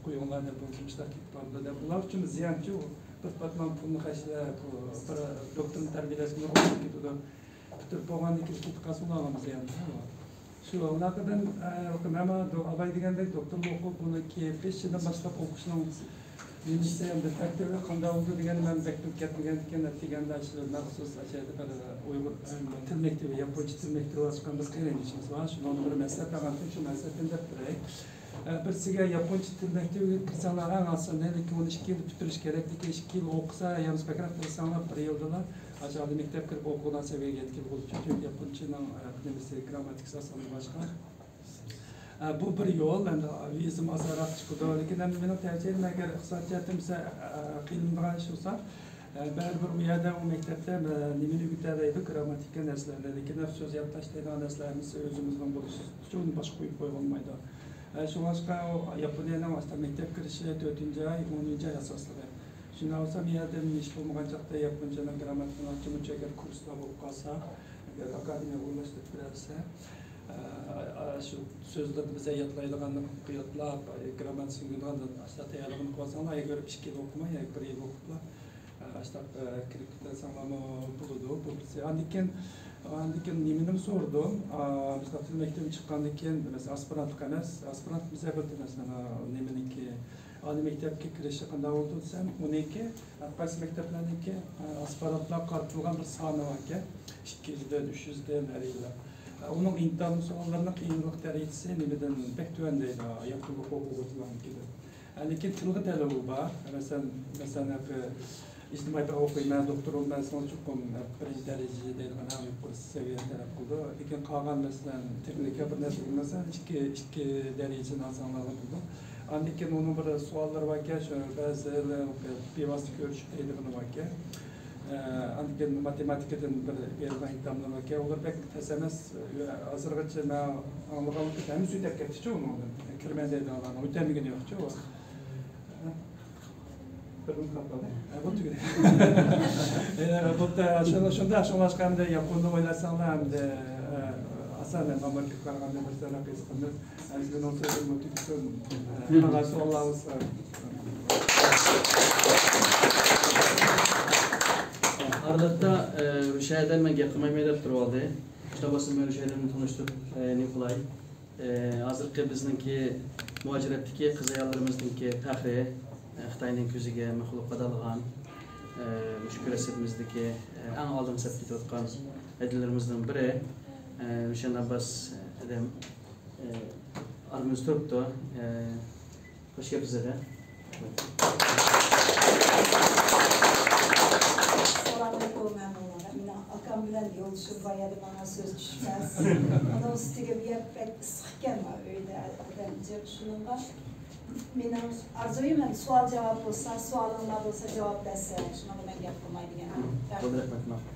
قويۇڭلار دەپ، بۇ ئىشلار كېتىپ بارىدۇ دەپ، بۇلار ئۈچۈن زىيانچۇ. بىر پاتمان پۇلنى خەجلەپ، بۇ بىر دوكتورنى تەربىيەلەشكە نۇرغۇن كېتىدۇ. پۈتتۈرۈپ بولغاندىن كېيىن كېتىپ قالسا ئۇلارغىمۇ زىيان. شۇ ئالاقىدىن، ئە، مەن دو-، ئاۋاي دېگەندەك دوكتورلۇق ئوقۇپ، بۇنى كېيىن بېشىدىن باشلاپ ئوقۇشنىڭ نېمىسى، ئەمدى تەرتىبى قانداق بولىدۇ دېگەننى مەن بەك بىلىپ كەتمىگەندىكىن، نەتىجىدە ئاشۇ مەخسۇس ئاشۇ يەردە بىر ئۇيغۇر، ئە، تىل مەكتىپى، ياپونچە تىل مەكتىپى ئاچقان بىر قېرىندىشىمىز بار. شۇنىڭدىن بىر مەسلىھەت ئالغانتىم، شۇ مەسلىھەتنى دەپ بېرەي. ئە، بىرسىگە ياپونچە تىل مەكتىپىگە كىرسەڭلار ئەڭ ئاسان، لېكىن ئۇنى ئىككى يىلدا پۈتتۈرۈش كېرەك، لېكىن ئىككى يىل ئوقۇسا، يەنە بەكرەك تىرىشساڭلار، بىر يىلدىلا ئاشۇ ئالىي مەكتەپكە كىرىپ ئوقۇغان سەۋىيەگە يەتكىلى بولىدۇ. چۈنكى ياپونچىنىڭ، ئە، نېمىسى، گرامماتىكىسى ئاسانلا باشقا. ئە، بۇ بىر يول، ئەمدى ۋىزىم ئاسانراق چىقىدۇ. لېكىن ئەمدى مېنىڭ تەۋسىيەم، ئەگەر ئىقتىسادىي جەھەتتىن بىزە، ئە، قىينىلىدىغان ئىش بولسا، ئە، بەرىبىر ئۇ يەردە، ئۇ مەكتەپتە، ئە، نېمىنى ئۆگىتەلەيدۇ؟ گرامماتىكا نەرسىلەرنى. لېكىن سۆز ياتلاشتۇرىدىغان نەرسىلەر ھەممىسى ئۆزىمىزنىڭ بولۇشى ئۈچۈن باشقا قويۇپ قويغىلى بولمايدۇ. ئە، شۇڭلاشقا ئۇ ياپونىيەنىڭ ئاشۇنداق مەكتەپ كىرىشى تۆتىنچى ئاي، ئونىنچى ئاي ئاساسلىقى. شۇنداق بولسا، مەن يەردىن ھېچ بولمىغان چاغدا ياپونچىنىڭ گرامماتىكىنىڭ ئاچچىقى مۇنچە ئەگەر كۇرسلار بولۇپ قالسا، ئەگەر ئاكادېمىيە ئورۇنلاشتۇرۇپ بېرەلىسە، ئە، ئە، شۇ سۆزلەرنى بىزە ياتلايدىغاننى ياتلاپ، گرامماتىكىسىنى ئۆگىنىدىغان ئاشۇنداق تەييارلىقىنى قىلىۋالساڭلار، ئەگەر ئىككى يىل ئوقۇماي، ياكى بىر يىل ئوقۇپلا، ئاشۇنداق، ئە، كىرىپ كېتەلىسەڭلارمۇ بولىدۇ، بۇ بىرسى. ئاندىن كېيىن، ئاندىن كېيىن نېمىنىمۇ سورىدىم. ئا، مۇشۇنداق تىل مەكتىپىدىن چىققاندىن كېيىن، مەسىلەن، ئاسپىرانتلىق ئەمەس، ئاسپىرانت بىزە بىر مەسىلەن، ئا، نېمىنىڭكى، ئالىي مەكتەپكە كىرىشى قانداق بولىدۇ دېسەم، ئۇنىڭكى، ھەر قايسى مەكتەپلەرنىڭكى، ئا، ئاسپىرانتلارغا قارىتىلغان بىر سانى باركەن، ئىككى يۈزدىن، ئۈچ يۈزدىن ھەر يىلى. ئا، ئۇنىڭ ئىمتىھان سوئاللىرىنىڭ قىيىنلىق دەرىجىسى نېمىدىن بەك تۆۋەن دەيدۇ، ياپونلۇق ئوقۇغۇچىلارنىڭكىدىن. لېكىن تىلغا تەلىپى بار. مەسىلەن، مەسىلەن، ھەققى ئىجتىمائىي تەبىئەت ئوقۇيمەن، دوكتور بولماسىڭىز چوقۇم بىرىنچى دەرىجە دەيدىغان ئەڭ يۇقىرى سەۋىيەنى تەلەپ قىلىدۇ. لېكىن قالغان، مەسىلەن، تېخنىكا بىر نەرسە بىلمىسە، ئىككى، ئىككى دەرىجىنى ئالساڭلار بولىدۇ. ئاندىن كېيىن ئۇنىڭ بىر سوئاللىرى باركەن، شۇ بەزى بىۋاسىتە كۆرۈشۈپ دەيدىغىنى باركەن. ئاندىن كېيىن ماتېماتىكىدىن بىر بېرىدىغان ئىمتىھانلار باركەن. ئۇلار بەك تەس ئەمەس. ھازىرغىچە مەن ئاڭلىغانلىقىم ھەممىسى ئۆتۈپ كەتتىچۇ ئۇنىڭدىن. كىرىمەن دەيدىغانلارنىڭ ئۆتەلمىگىنى يوقچۇ. بىر مىنۇت قالدى. ھە، بۇ تۈگىدى. ئە، بۇ تا-، شۇ-، شۇنداق، شۇڭلاشقا ئەمدى ياپوننى ئويلىساڭلار ئەمدى، ئە، ئاسان ئەمدى ئامېرىكىغا قارىغاندا بىر سەل قىزىقىمىز. ئەمدى مېنىڭ سۆزۈممۇ تۈگىسۇن. ئە، قالغان سوئاللار بولسا. ئارىلىقتا، ئە، رۇشەيدەن مەن گەپ قىلمايمەن دەپ تۇرۇۋالدى. شۇنداق بولسا مەن رۇشەيدەننى تونۇشتۇرۇپ، ئە، نېمە قىلاي؟ ئى، ھازىرقى بىزنىڭكى مۇھاجىرەتتىكى قىز-ئاياللىرىمىزنىڭكى پەخرى، ئى، خىتاينىڭ كۆزىگە مىخ بولۇپ قادالغان، ئى، مۇشۇ كۈرەش سەپىمىزدىكى، ئى، ئەڭ ئالدىنقى سەپتە كېتىۋاتقان، ھەدىلىرىمىزنىڭ بىرى، ئە، رۇشەن ئابباس ھەدەم، ئە، ئارىمىزدا تۇرۇپتۇ. ئە، خوش كەپسىز ھەدە. ئەسسالامۇئەلەيكۇم ھەممىڭلارغا. مېنىڭ ئاكام بىلەن يولدىشىم بار ئىدى، ماڭا سۆز چۈشمەس. ئۇنىڭ ئۈستىگە بۇ يەر بەك ئىسسىق ئىكەن، ئۆيدە ئادەم جىق. شۇنىڭغا مېنىڭ ئارزۇيۇم، ئەمدى سوئال جاۋاب بولسا، سوئالىڭلار بولسا جاۋاب بەرسە، شۇنىڭغا مەن گەپ قىلماي دېگەن. رەھمەت. كۆپ رەھمەت، ماقۇل.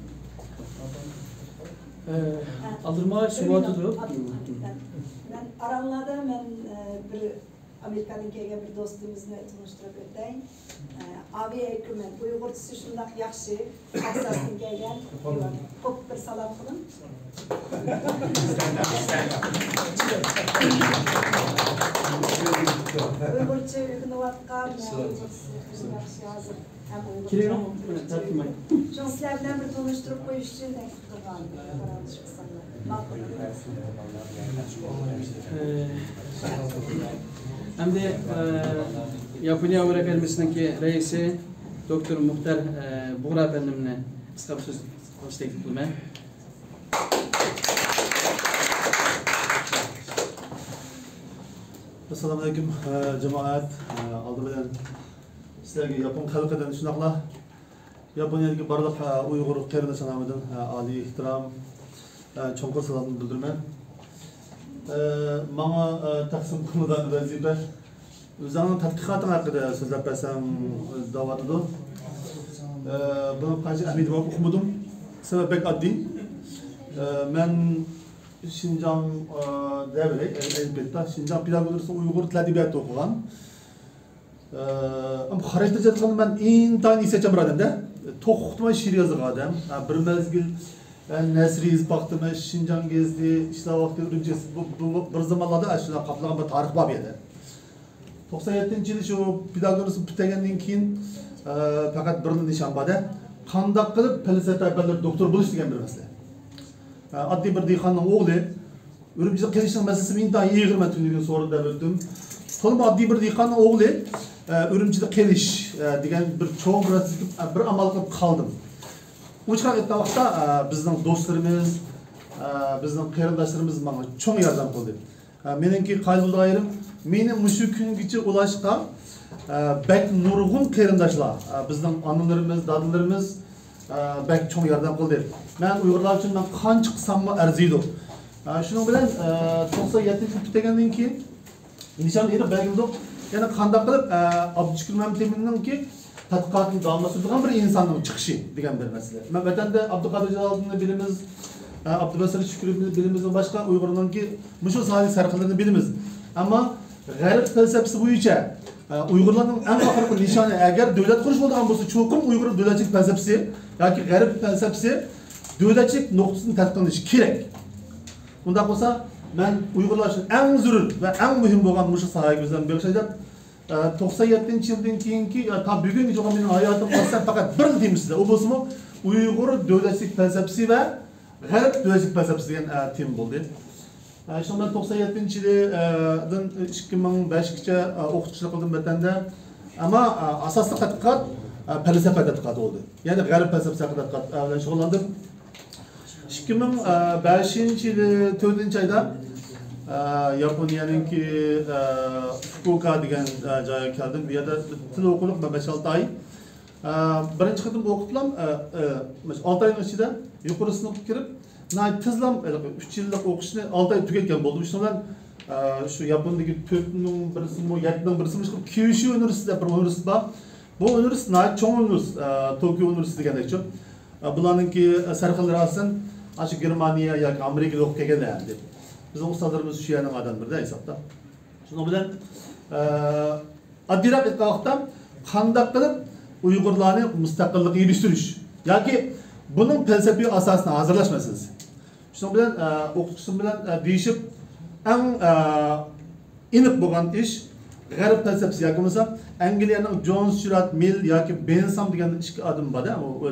ئە، ھە. ئالدىرىماي بىر سوئال مىنۇت. تۇتۇپ. مەن، مەن ئارانلاردا مەن، ئە، بىر ئامېرىكادىن كەلگەن بىر دوستىمىزنى تونۇشتۇرۇپ ئۆتەي. ئە، ئابى ئەكرىمەن، ئۇيغۇرچىسى شۇنداق ياخشى، تېكساستىن كەلگەن. قوپۇپ بىر سالام قىلىڭ. ئۇيغۇرچە ئۆگىنىۋاتقان، ئۇيغۇرچىسى ياخشى ھازىر ھەم ئۇيغۇرچە. كېلىڭ، تارتماي. شۇڭا سىلەر بىلەن بىر تونۇشتۇرۇپ قويۇش ئۈچۈن تەكلىپ قىلغان. ئە، ئەمدى، ئە، ياپونىيە ئۇيغۇر ئاكادېمىيىسىنىڭكى رەئىسى دوكتور مۇختار، ئە، بۇغرا ئەپەندىمنى قىسقا بىر سۆز قىلىشنى تەكلىپ قىلىمەن. ئەسسالامۇئەلەيكۇم، ئە، جامائەت. ئە، ئالدى بىلەن سىلەرگە ياپون خەلقىدىن شۇنداقلا ياپونىيەدىكى بارلىق، ئە، ئۇيغۇر قېرىنداشلار نامىدىن، ئە، ئالىي ئېھتىرام، ئە، چوڭقۇر سالامنى بىلدۈرىمەن. ئە، ماڭا، ئە، تەقسىم قىلىنغان ۋەزىپە، ئۆزۈڭنىڭ تەتقىقاتىڭ ھەققىدە سۆزلەپ بەرسەڭ، ئە، دەۋاتىدۇ. ئە، بۇنىڭ قانچە ئەھمىيىتى بار ئۇقمىدىم. سەۋەب بەك ئاددىي. ئە، مەن شىنجاڭ، ئە، دەۋېرەي، ئەينى پېتتا شىنجاڭ پېداگوگىكىسى ئۇيغۇر تىل ئەدەبىياتى ئوقۇغان. ئە، ئەم، خاراكتېر جەھەتتىن مەن ئىنتايىن ئېسەتچان بىر ئادەمدە. توختىماي شېئىر يازىدىغان ئادەم. ئە، بىر مەزگىل، ئە، نەسر يېزىپ باقتىم، ئە، شىنجاڭ گېزىتى، ئىشلەۋاتقان ئۈرۈمچى، بۇ، بۇ، بىر زامانلاردا ئاشۇنداق قاپلىغان بىر تارىخ بار بۇ يەردە. توقسان يەتتىنچى يىلى شۇ پېداگوگىكىسى پۈتتۈرگەندىن كېيىن، ئە، پەقەت بىرلا نىشان بار-دە، قانداق قىلىپ پەلسەپە پەنلىرى دوكتورى بولۇش دېگەن بىر مەسىلە. ئە، ئاددىي بىر دېھقاننىڭ ئوغلى ئۈرۈمچىدە قېلىشنىڭ مەسىلىسى ئىنتايىن ئېغىر، مەن تۈنۈگۈن سورۇن دەپ ئۆتتۈم. تولىمۇ ئاددىي بىر دېھقاننىڭ ئوغلى، ئە، ئۈرۈمچىدە قېلىش، ئە، دېگەن بىر چوڭ بىر، ئە، بىر ئامال قىلىپ قالدىم. ئۇ چاغ ئېيتقان ۋاقىتتا، ئە، بىزنىڭ دوستلىرىمىز، ئە، بىزنىڭ قېرىنداشلىرىمىز ماڭا چوڭ ياردەم قىلدى. ئە، مېنىڭكى قايىل بولىدىغان يېرىم، مېنى مۇشۇ كۈنگىچە ئۇلاشقا، ئە، بەك نۇرغۇن قېرىنداشلار، ئە، بىزنىڭ ئانىلىرىمىز، دادىلىرىمىز، ئە، بەك چوڭ ياردەم قىلدى. مەن ئۇيغۇرلار ئۈچۈن مەن قانچە قىلساممۇ ئەرزىيدۇ. ئە، شۇنىڭ بىلەن، ئە، توقسان يەتتىنچى يىل پۈتتۈرگەندىن كېيىن نىشان ئېنىق بەلگىلىدۇق. يەنى قانداق قىلىپ، ئە، ئابدۇشۈكۈر مەمتىمىننىڭكى تەتقىقاتىنى داۋاملاشتۇرىدىغان بىر ئىنساننىڭ چىقىشى دېگەن بىر مەسىلە. مەن ۋەتەندە ئابدۇقادىر جالالىدىننى بىلىمىز، ئە، ئابدۇباسىر شۈكۈرنى بىلىمىز ۋە باشقا ئۇيغۇرنىڭكى مۇشۇ ساھەدىكى سەرخىللىرىنى بىلىمىز. ئەمما غەرب پەلسەپىسى بويىچە، ئە، ئۇيغۇرلارنىڭ ئەڭ ئاخىرقى نىشانى ئەگەر دۆلەت قۇرۇش بولىدىغان بولسا، چوقۇم ئۇيغۇر دۆلەتچىلىك پەلسەپىسى ياكى غەرب پەلسەپىسى دۆلەتچىلىك نۇقتىسىدىن تەتقىق قىلىنىشى كېرەك. ئۇنداق بولسا، مەن ئۇيغۇرلار ئۈچۈن ئەڭ زۆرۈر ۋە ئەڭ مۇھىم بولغان مۇشۇ ساھەگە ئۆزۈمنى بېغىشلاي دەپ، ئە، توقسان يەتتىنچى يىلدىن كېيىنكى، يا، تا بۈگۈنگىچە مېنىڭ ھاياتىمغا قارىسام، پەقەت بىرلا تېمىسىدا، ئۇ بولسىمۇ ئۇيغۇر دۆلەتچىلىك پەلسەپىسى ۋە غەرب دۆلەتچىلىك پەلسەپىسى دېگەن، ئە، تېما بولدى. ئە، شۇڭا مەن توقسان يەتتىنچى يىلى، ئە، دىن ئىككى مىڭ بەشكىچە، ئە، ئوقۇتقۇچىلىق قىلدىم ۋەتەندە. ئەمما، ئە، ئاساسلىق تەتقىقات، ئە، پەلسەپە تەتقىقاتى بولدى. يەنى غەرب پەلسەپىسى ھەققىدە تەتقىقات، ئە، بىلەن شۇغۇللاندىم. ئىككى مىڭ بەشىنچى يىلى تۆتىنچى ئايدا، ئە، ياپونىيەنىڭكى، ئە، فۇكۇئوكا دېگەن، ئە، جايغا كەلدىم. بۇ يەردە تىل ئوقۇدۇق، مەن بەش-ئالتە ئاي. ئە، بىرىنچى قېتىم ئوقۇپتىلا، ئە، ئە، مۇشۇ ئالتە ئاينىڭ ئىچىدە يۇقىرى سىنىپقا كىرىپ، ناھايىتى تېزلا، ھېلىقى ئۈچ يىللىق ئوقۇشنى ئالتە ئاي تۈگەتكەن بولدۇم. شۇنىڭ بىلەن، ئە، شۇ ياپوندىكى تۆتنىڭ بىرسىمۇ، يەتتىنىڭ بىرسىمۇ، شۇ كيۇشۇ ئۇنىۋېرسىتېتى دەپ بىر ئۇنىۋېرسىتېت بار. بۇ ئۇنىۋېرسىتېت ناھايىتى چوڭ ئۇنىۋېرسىتېت، ئە، توكيو ئۇنىۋېرسىتېتى دېگەندەكچۇ. ئە، بۇلارنىڭكى، ئە، سەرخىللىرى ئاساسەن ئاشۇ گېرمانىيە ياكى ئامېرىكىدا ئوقۇپ كەلگەنلەر دەپ. بىزنىڭ ئۇستازلىرىمىز شۇ يەرنىڭ ئادەملىرى ھېسابتا. شۇنىڭ بىلەن، ئە، ئاددىيراق ئېيتقان ۋاقىتتا، قانداق قىلىپ ئۇيغۇرلارنى مۇستەقىللىققا ئېرىشتۈرۈش ياكى بۇنىڭ پەلسەپىۋى ئاساسىنى ھازىرلاش مەسىلىسى. شۇنىڭ بىلەن، ئە، ئوقۇتقۇچىسى بىلەن، ئە، دېيىشىپ، ئەڭ، ئە، ئېنىق بولغان ئىش غەرب پەلسەپىسى ياكى بولمىسا ئەنگلىيەنىڭ جون ستيۇئارت مىل ياكى بېنسام دېگەن ئىككى ئادەم بار-دە، ئۇ، ئۇ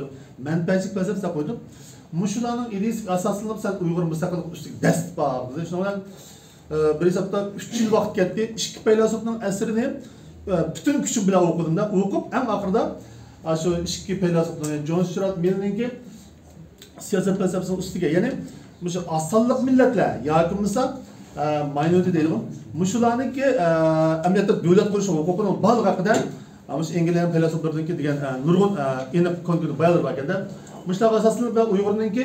مەنپەئەتچىلىك پەلسەپىسى دەپ قويدۇم. مۇشۇلارنىڭ ئىدىيىسىگە ئاساسلىنىپ سەن ئۇيغۇر مۇستەقىللىقى ئۈستىگە دەسسىتىپ باققىلى. شۇنىڭ بىلەن ئە، بىر ھېسابتا ئۈچ يىل ۋاقىت كەتتى. ئىككى پەيلاسوپنىڭ ئەسىرىنى، ئە، پۈتۈن كۈچۈم بىلەن ئوقۇدۇم-دە. ئوقۇپ، ئەڭ ئاخىرىدا، ئاشۇ ئىككى پەيلاسوپنىڭ، يەنى جون ستيۇئارت مىلنىڭكى سىياسەت پەلسەپىسىنىڭ ئۈستىگە، يەنى مۇشۇ ئاز سانلىق مىللەتلەر ياكى بولمىسا، ئە، ماينورىتى دەيدىغۇ، مۇشۇلارنىڭكى، ئە، ئەمەلىيەتتە دۆلەت قۇرۇش ھوقۇقىنىڭ بارلىقى ھەققىدە، ئە، مۇشۇ ئەنگلىيە پەيلاسوپلىرىنىڭكى دېگەن، ئە، نۇرغۇن، ئە، ئېنىق كونكرېت بايانلىرى بار ئىكەن-دە. مۇشۇلارغا ئاساسلىنىپ ۋە ئۇيغۇرنىڭكى،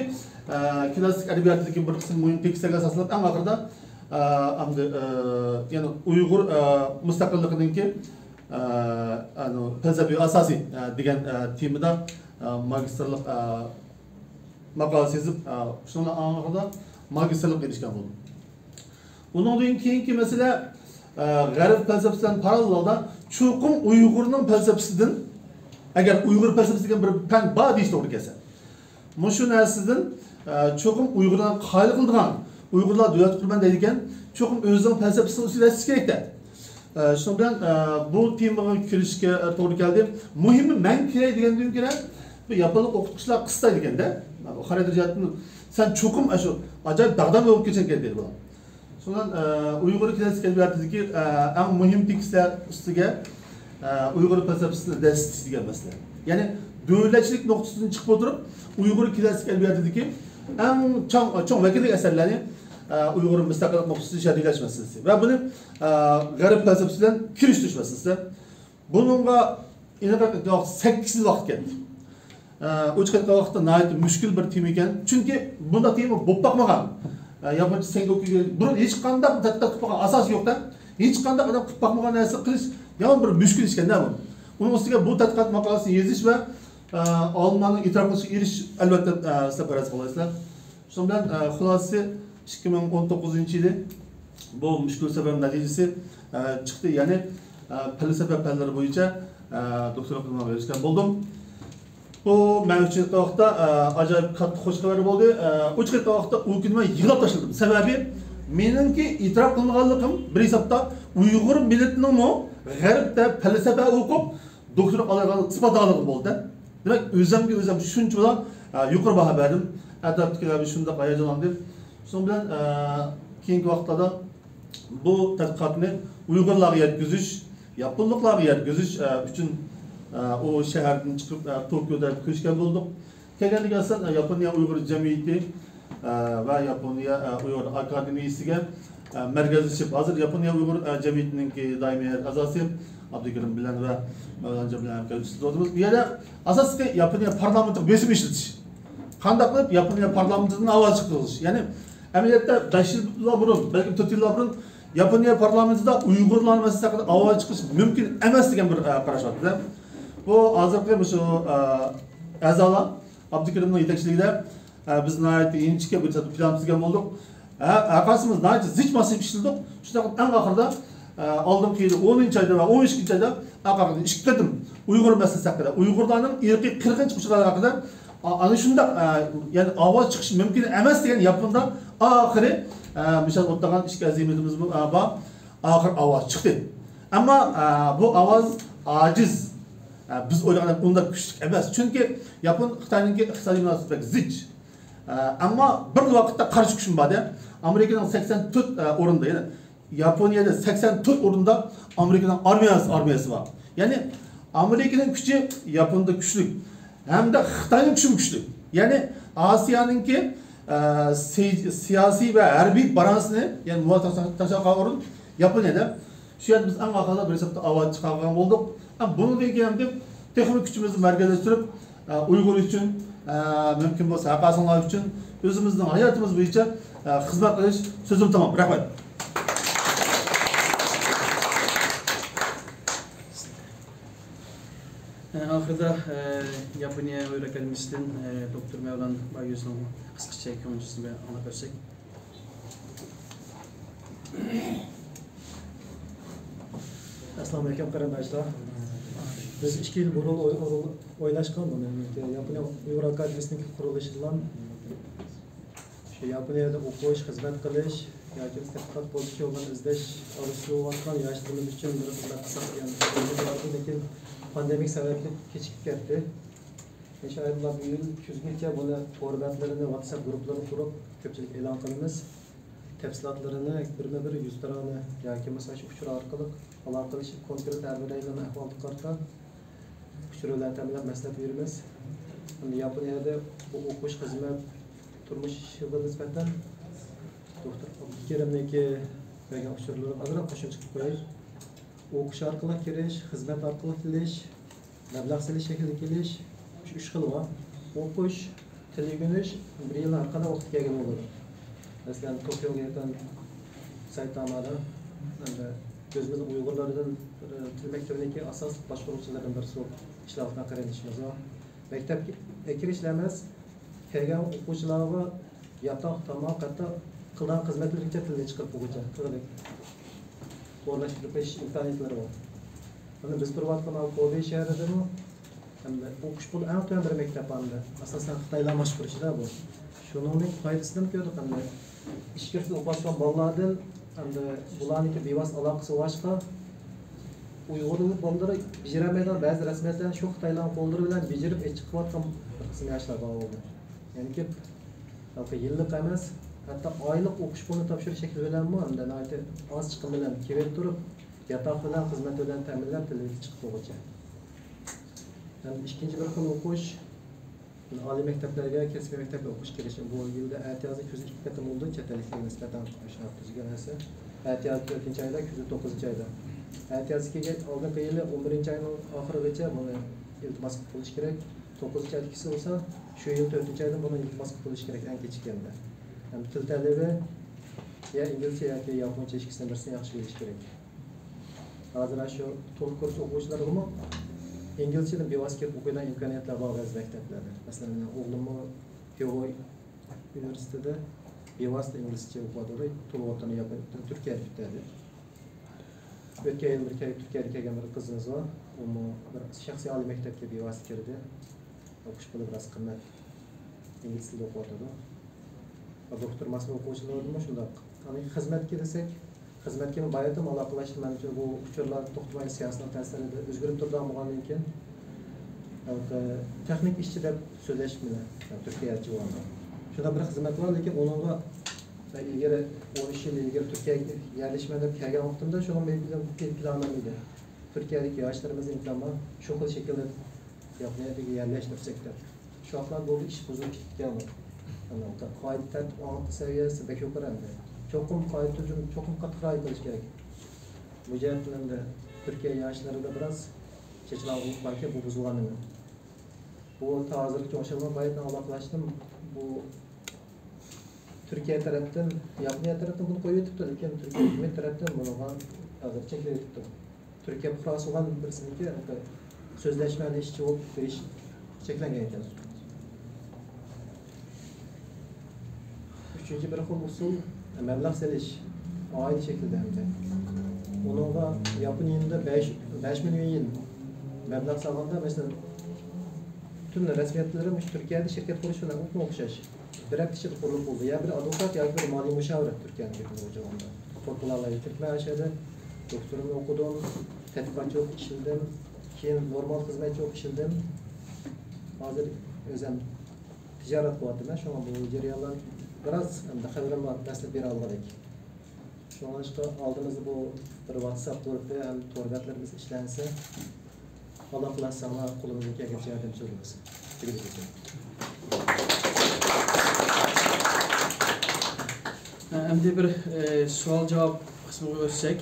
ئە، كلاسسىك ئەدەبىياتىدىكى بىر قىسىم مۇھىم تېكىستلەرگە ئاساسلىنىپ، ئەڭ ئاخىرىدا، ئە، ئەمدى، ئە، يەنى ئۇيغۇر، ئە، مۇستەقىللىقىنىڭكى، ئە، ئەنۇ، پەلسەپىۋى ئاساسى، ئە، دېگەن، ئە، تېمىدا، ئە، ماگىستىرلىق، ئە، ماقالىسى يېزىپ، ئە، شۇنىڭ ئاخىرىدا ماگىستىرلىققا ئېرىشكەن بولدۇم. ئۇنىڭدىن كېيىنكى مەسىلە، ئە، غەرب پەلسەپىسى بىلەن پاراللېل ھالدا چوقۇم ئۇيغۇرنىڭ پەلسەپىسىدىن، ئەگەر ئۇيغۇر پەلسەپىسى دېگەن بىر پەن بار دېيىش توغرا كەلسە، مۇشۇ نەرسىدىن، ئە، چوقۇم ئۇيغۇرلارنى قايىل قىلىدىغان، ئۇيغۇرلار دۆلەت قۇرىمەن دەيدىكەن، چوقۇم ئۆزىنىڭ پەلسەپىسىنى ئۇستىدا ئىشلىتىشى كېرەك-دە. ئە، شۇنىڭ بىلەن، ئە، بۇ تېمىغا كىرىشكە، ئە، توغرا كەلدى. مۇھىمى مەن كىرەي دېگەندىن كېيىن بۇ ياپونلۇق ئوقۇتقۇچىلار قىستايدىكەن-دە. خاراكتېر جەھەتتىن سەن چوقۇم ئاشۇ ئاجايىپ داغدام يولغا كىرىشىڭ كېرەك دەيدۇ بۇلار. شۇنىڭ بىلەن، ئە، ئۇيغۇر كلاسسىك ئەدەبىياتىدىكى، ئە، ئەڭ مۇھىم تېكىستلەر ئۈستىگە، ئە، ئۇيغۇر پەلسەپىسىنى دەسسىتىش دېگەن مەسىلە. يەنى دۆلەتچىلىك نۇقتىسىدىن چىقىپ ئولتۇرۇپ، ئۇيغۇر كلاسسىك ئەدەبىياتىدىكى ئەڭ چوڭ، چوڭ ۋەكىللىك ئەسەرلەرنى، ئە، ئۇيغۇر مۇستەقىللىق نۇقتىسىدىن شەرھلەش مەسىلىسى ۋە بۇنى، ئە، غەرب پەلسەپىسى بىلەن كىرىشتۈرۈش مەسىلىسى. بۇنىڭغا ئېنىقراق ئېيتقان ۋاقىت سەككىز يىل ۋاقىت كەتتى. ئە، ئۇچۇق ئېيتقان ۋاقىتتا ناھايىتى مۈشكۈل بىر تېما ئىكەن. چۈنكى بۇنداق تېما بولۇپ باقمىغان. ئە، ياپونچە سەنگوكۇ بۇرۇن ھېچقانداق تەتقىقات قىلىپ باققان ئاساسى يوق-دە. ھېچقانداق ئادەم قىلىپ باقمىغان نەرسە قىلىش يامان بىر مۈشكۈل ئىشكەن-دە بۇ. ئۇنىڭ ئۈستىگە بۇ تەتقىقات ماقالىسىنى يېزىش ۋە، ئە، ئالىملارنىڭ ئېتىراپ قىلىشىغا ئېرىشىش، ئەلۋەتتە، ئە، سىلەر پەرەز قىلالايسىلەر. شۇنىڭ بىلەن، ئە، خۇلاسىسى ئىككى مىڭ ئون توققۇزىنچى يىلى بۇ مۈشكۈل سەۋەب نەتىجىسى، ئە، چىقتى. يەنى، ئە، پەلسەپە پەنلىرى بويىچە، ئە، دوكتورلۇق ئۇنۋانىغا ئېرىشكەن بولدۇم. بۇ مەن ئۈچۈن ۋاقىتتا، ئە، ئاجايىپ كاتتا خوش خەۋەر بولدى. ئە، ئۇچۇق ئېيتقان ۋاقىتتا ئۇ كۈنى مەن يىغلاپ تاشلىدىم. سەۋەبى مېنىڭكى ئېتىراپ قىلمىغانلىقىم بىر ھېسابتا ئۇيغۇر مىللىتىنىڭمۇ غەربتە پەلسەپە ئوقۇپ، دوكتورلۇق ئالايدىغانلىقىنى ئىسپاتلىغانلىقىم بولدى. دېمەك، ئۆزۈمگە ئۆزۈم شۇنچىلا، ئە، يۇقىرى باھا بەردىم. ئەتراپتىكىلەر شۇنداق ھاياجانلاندى. شۇنىڭ بىلەن، ئە، كېيىنكى ۋاقىتلاردا بۇ تەتقىقاتنى ئۇيغۇرلارغا يەتكۈزۈش، ياپونلۇقلارغا يەتكۈزۈش، ئە، ئۈچۈن، ئە، ئۇ شەھەردىن چىقىپ، ئە، توكيو تەرەپكە كۆچكەن بولدۇق. كەلگەندىكىن ئاساسەن، ئە، ياپونىيە ئۇيغۇر جەمئىيىتى، ئە، ۋە ياپونىيە، ئە، ئۇيغۇر ئاكادېمىيىسىگە، ئە، مەركەزلىشىپ، ھازىر ياپونىيە ئۇيغۇر، ئە، جەمئىيىتىنىڭكى دائىمىي ھەيئەت ئەزاسى ئابدۇكېرىم بىلەن ۋە مەۋلانجان بىلەن ھەمكارلىشىپ تۇرىمىز. بۇ يەردە ئاساسلىقى ياپونىيە پارلامېنتىغا بېسىم ئىشلىتىش. قانداق قىلىپ ياپونىيە پارلامېنتىدىن ئاۋاز چىقىرىش؟ يەنى ئەمەلىيەتتە بەش يىللار بۇرۇن، بەلكىم تۆت يىللار بۇرۇن ياپونىيە پارلامېنتىدا ئۇيغۇرلارنىڭ مەسىلىسى ھەققىدە ئاۋاز چىقىرىش مۇمكىن ئەمەس دېگەن بىر، ئە، قاراش بار ئىدى. بۇ ھازىرقى مۇشۇ، ئە، ئەزالار ئابدۇكېرىمنىڭ يېتەكچىلىكىدە، ئە، بىز ناھايىتى ئىنچىكە بىر پىلان تۈزگەن بولدۇق. ھە، ھەرقايسىمىز ناھايىتى زىچ ماسلىشىپ ئىشلىدۇق. شۇنداق قىلىپ ئەڭ ئاخىرىدا، ئە، ئالدىنقى يىلى ئونىنچى ئايدا ۋە ئون ئىككىنچى ئايدا ئەڭ ئاخىرىدا ئىككى قېتىم ئۇيغۇر مەسىلىسى ھەققىدە، ئۇيغۇرلارنىڭ ئىرقىي قىرغىنچىلىق ئۇچرىغانلىقى ھەققىدە، ئا-، ئانا شۇنداق، ئە، يەنى ئاۋاز چىقىشى مۇمكىن ئەمەس دېگەن ياپوندا ئاخىرى، ئە، مىشەل ئولتۇرغان ئىككى ئەزىمىزمىزمۇ، ئە، بار. ئاخىر ئاۋاز چىقتى. ئەمما، ئە، بۇ ئاۋاز ئاجىز. ئە، بىز ئويلىغاندەك ئۇنداق كۈچلۈك ئەمەس. چۈنكى ياپون خىتاينىڭكى ئىقتىسادىي مۇناسىۋىتى بەك زىچ. ئە، ئەمما بىر ۋاقىتتا قارشى كۈچمۇ بار-دە. ئامېرىكىنىڭ سەكسەن تۆت، ئە، ئورۇندا، يەنى ياپونىيەدە سەكسەن تۆت ئورۇندا ئامېرىكىنىڭ ئارمىيەسى، ئارمىيەسى بار. يەنى ئامېرىكىنىڭ كۈچى ياپوندا كۈچلۈك. ھەمدە خىتاينىڭ كۈچىمۇ كۈچلۈك. يەنى ئاسىيانىڭكى، ئە، سىي-، سىياسىي ۋە ھەربىي بالانسىنى، يەنى مۇۋاپىق تاشلىغان ئورۇن ياپونىيەدە. شۇ يەردە بىز ئەڭ ئاخىرىدا بىر ھېسابتا ئاۋاز چىقارغان بولدۇق. ھەم بۇنىڭدىن كېيىن ھەمدە تېخىمۇ كۈچىمىزنى مەركەزلەشتۈرۈپ، ئە، ئۇيغۇر ئۈچۈن، ئە، مۇمكىن بولسا ھەرقايسىڭلار ئۈچۈن ئۆزىمىزنىڭ ھاياتىمىز بويىچە، ئە، خىزمەت قىلىش. سۆزۈم تامام. رەھمەت. ئاخىرىدا، ئە، ياپونىيە ئۇيغۇر ئاكادېمىيىسىدىن، ئە، دوكتور مەۋلان بايۇزنىڭ قىسقىچە كۆڭۈل سۆزىنى ئاڭلاپ بەرسەك. ئەسسالامۇئەلەيكۇم، قېرىنداشلار. بىز ئىككى يىل بۇرۇن ئوي-، ئويلاشقان بۇنى. ياپونىيە ئۇيغۇر ئاكادېمىيىسىنىڭ قۇرۇلۇشى بىلەن شۇ ياپونىيەدە ئوقۇش، خىزمەت قىلىش ياكى تەتقىقات بويىچە يوللارنى ئىزدەش ئارزۇسى بولۇۋاتقان ياشلىرىمىز ئۈچۈن بىر خىزمەت قىلساق دېگەن ئويىمىز بار ئىدى. لېكىن پاندېمىك سەۋەبلىك كېچىكىپ كەتتى. ئىنشائاللا، بۇ يىل كۈزگىچە بۇنى تور بەتلىرىنى، ۋاتساپ گۇرۇپپىلىرىنى قۇرۇپ، كۆپچىلىككە ئېلان قىلىمىز. تەپسىلاتلىرىنى بىرمۇ بىر يۈزتۇرانە ياكى بولمىسا شۇ ئۇچۇر ئارقىلىق ئالاقىلىشىپ، كونكرېت ھەر بىرەيلەننىڭ ئەھۋالىغا قارىتا ئۇچۇر بىلەن تەمىنلەپ مەسلىھەت بېرىمىز. ياپونىيەدە بۇ ئوقۇش، خىزمەت، تۇرمۇش يىلىغا نىسبەتەن دوكتور ئابدۇكېرىمنىڭكى بەرگەن ئۇچۇرلىرىغا ئازراق قوشۇمچە قىلىپ قوياي. ئوقۇش ئارقىلىق كىرىش، خىزمەت ئارقىلىق كېلىش، مەبلەغ سېلىش شەكلىدە كېلىش، شۇ ئۈچ خىل بار. ئوقۇش، تىل ئۆگىنىش، بىر يىل ھەر قانداق ۋاقىتتا كەلگىلى بولىدۇ. مەسىلەن، توكيوغا يېقىن سايتامادا، ئەمدى ئۆزىمىزنىڭ ئۇيغۇرلىرىدىن بىر تىل مەكتىپىنىڭكى ئاساسلىق باشقۇرغۇچىلىرىدىن بىرسى بولۇپ ئىشلەۋاتقان قېرىندىشىمىز بار. مەكتەپكە كىرىشلا ئەمەس، كەلگەن ئوقۇغۇچىلارغا ياتاق، تاماق، ھەتتا قىلىدىغان خىزمەتلىرىگىچە تىلنى چىقىرىپ بولغۇچە قىلدى. ئورۇنلاشتۇرۇپ بېرىش ئىمكانىيەتلىرى بار. مانا بىز تۇرۇۋاتقان كوبې شەھىرىدىمۇ ئەمدى ئوقۇش پۇلى ئەڭ تۆۋەن بىر مەكتەپ ئەمدى. ئاساسەن خىتايلار باشقۇرۇشىدا بۇ. شۇنىڭدىن پايدىسىنى كۆردۇق ئەمدى. ئىچكىرىسىدە ئوقۇۋاتقان بالىلاردىن ئەمدى بۇلارنىڭكى بىۋاسىتە ئالاقىسى بولغاچقا، ئۇيغۇر بالىلىرى بېجىرەلمەيدىغان بەزى رەسمىيەتلەرنى شۇ خىتايلارنىڭ قوللىرى بىلەن بېجىرىپ چىقىۋاتقان بىر قىسىم ياشلار بار بولدى. يەنىكى يىللىق ئەمەس، ھەتتا ئايلىق ئوقۇش پۇلىنى تاپشۇرۇش شەكلى بىلەنمۇ ئەمدى ناھايىتى ئاز چىقىم بىلەن كېلىپ تۇرۇپ، ياتاق بىلەن، خىزمەت بىلەن تەمىنلەپ تىلىگە چىقىپ بولغۇچە. ھەم ئىككىنچى بىر خىل ئوقۇش، ئالىي مەكتەپلەرگە، كەسپىي مەكتەپكە ئوقۇش كىرىش. بۇ يىلدا ئەتىيازدا كۈزدە ئىككى قېتىم بولىدۇ، چەت ئەللىكلەرگە نىسبەتەن ئاشۇ تۈزگەن نەرسە. ئەتىياز تۆتىنچى ئايدا، كۈزدە توققۇزىنچى ئايدا. ئەتىياز كەلگەن ئالدىنقى يىلى ئون بىرىنچى ئاينىڭ ئاخىرىغىچە بۇنى ئىلتىماس قىلىپ بولۇش كېرەك. توققۇزىنچى ئايدا كەلسە بولسا، شۇ يىل تۆتىنچى ئايدىن بۇنى ئىلتىماس قىلىپ بولۇش كېرەك، ئەڭ كېچىككەندە. ھەم تىل تەلىپى يا ئىنگلىزچە ياكى ياپونچە ئىككىسىدىن بىرسىنى ياخشى بىلىش كېرەك. ھازىر شۇ تول كۇرس ئوقۇغۇچىلىرىغىمۇ ئىنگلىزچىدىن بىۋاسىتە كىرىپ ئوقۇيدىغان ئىمكانىيەتلەر بار بەزى مەكتەپلەردە. مەسىلەن، مېنىڭ ئوغلۇممۇ پيۇگو ئۇنىۋېرسىتېتىدا بىۋاسىتە ئىنگلىزچە ئوقۇۋاتىدۇ، تول ئوتتۇرىنى ياپون-، تۈركىيەدە پۈتتۈردى. ئۆتكەن يىل بىر كەي-، تۈركىيەدىن كەلگەن بىر قىزىمىز بار. ئۇمۇ بىر شەخسىي ئالىي مەكتەپكە بىۋاسىتە كىردى. ئوقۇش پۇلى بىراز قىممەت. ئىنگلىز تىلىدا ئوقۇۋاتىدۇ. دوكتور ماستېر ئوقۇغۇچىلىرىمۇ شۇنداق. يەنى خىزمەتكە دېسەك، خىزمەتكە باياتىن ئالاقىلەشتىم. مەنچە بۇ ئۇچۇرلار توختىماي سىياسىينىڭ تەسىرىدە ئۆزگىرىپ تۇرىدىغان بولغاندىن كېيىن، ھېلىقى تېخنىك ئىشچى دەپ سۆزلەشمىدى تۈركىيەچە بولغاندا. شۇنداق بىر خىزمەت بار، لېكىن ئۇنىڭغا مەن ئىلگىرى، ئون ئۈچ يىل ئىلگىرى تۈركىيەگە يەرلىشىمەن دەپ كەلگەن ۋاقتىمدا شۇنىڭ مېنىڭ پىلانىم ئىدى. تۈركىيەدىكى ياشلىرىمىزنى ئىمكان بار شۇ خىل شەكىلدە ياپونىيەدىكى يەرلەشتۈرسەك دەپ. شۇ ۋاقىتلار بولدى، ئىش بۇزۇلۇپ كېتىپتىكەن. قائىدە تەرتىپ، ئاڭلىتىش سەۋىيەسى بەك يۇقىرى ئەمدى. چوقۇم قائىدە تۈزۈم، چوقۇم قاتتىق رىئايە قىلىش كېرەك. بۇ جەھەتتىن ئەمدى تۈركىيە ياشلىرىدا بىراز چېچىلاڭغۇلۇق باركەن، بۇ بۇزۇلغان نېمە. بۇ تا ھازىرغىچە ئوخشالماي باياتىن ئالاقىلاشتىم. بۇ تۈركىيە تەرەپتىن، ياپونىيە تەرەپتىن بۇنى قويۇۋېتىپتۇ، لېكىن تۈركىيە ھۆكۈمەت تەرەپتىن بۇنىڭغا ھازىر چەكلىۋېتىپتۇ. تۈركىيە پۇقراسى بولغان بىرسىنىڭكى سۆزلەشمە ئىشچى بولۇپ بېرىش چەكلەنگەن ئىكەن. ئۈچىنچى بىر خىل ئۇسۇل، مەبلەغ سېلىش، ئائىلە شەكلىدە ئەمدى. ئۇنىڭغا ياپون يېنىدا بەش، بەش مىليون يېن مەبلەغ سالغاندا، مەسىلەن، پۈتۈن رەسمىيەتلىرى مۇشۇ تۈركىيەدە شىركەت قۇرۇش بىلەن ئوخشاش. بىر ھەپتە ئىچىدە قۇرۇلۇپ بولدى. يا بىر ئادۋوكات ياكى بىر مالىي مۇشاۋىر تۈركىيەنىڭ گېپىنى بولغاندا. قۇرۇپ بولالايدۇ. چۈنكى مەن ئاشۇ يەردە دوكتورۇمنى ئوقۇدۇم، تەتقىقاتچى بولۇپ ئىشلىدىم، كېيىن نورمال خىزمەتچى بولۇپ ئىشلىدىم. ھازىر ئۆزۈم تىجارەت قىلىۋاتىمەن، شۇڭا بۇ جەريانلار بىراز ئەمدى خەۋىرىم بار، دەسلەپ بېرەلىگۈدەك. شۇڭلاشقا ئالدىمىزدا بۇ بىر ۋاتساپ گۇرۇپپا ھەم تور بەتلىرىمىز ئىشلەنسە، ئالاقىلەشسەڭلار، قولىمىزدىن كەلگەنچە ياردەمچى بولىمىز. دېگۈدەك. ئەمدى بىر، ئە، سوئال-جاۋاب قىسمىغا ئۆتسەك.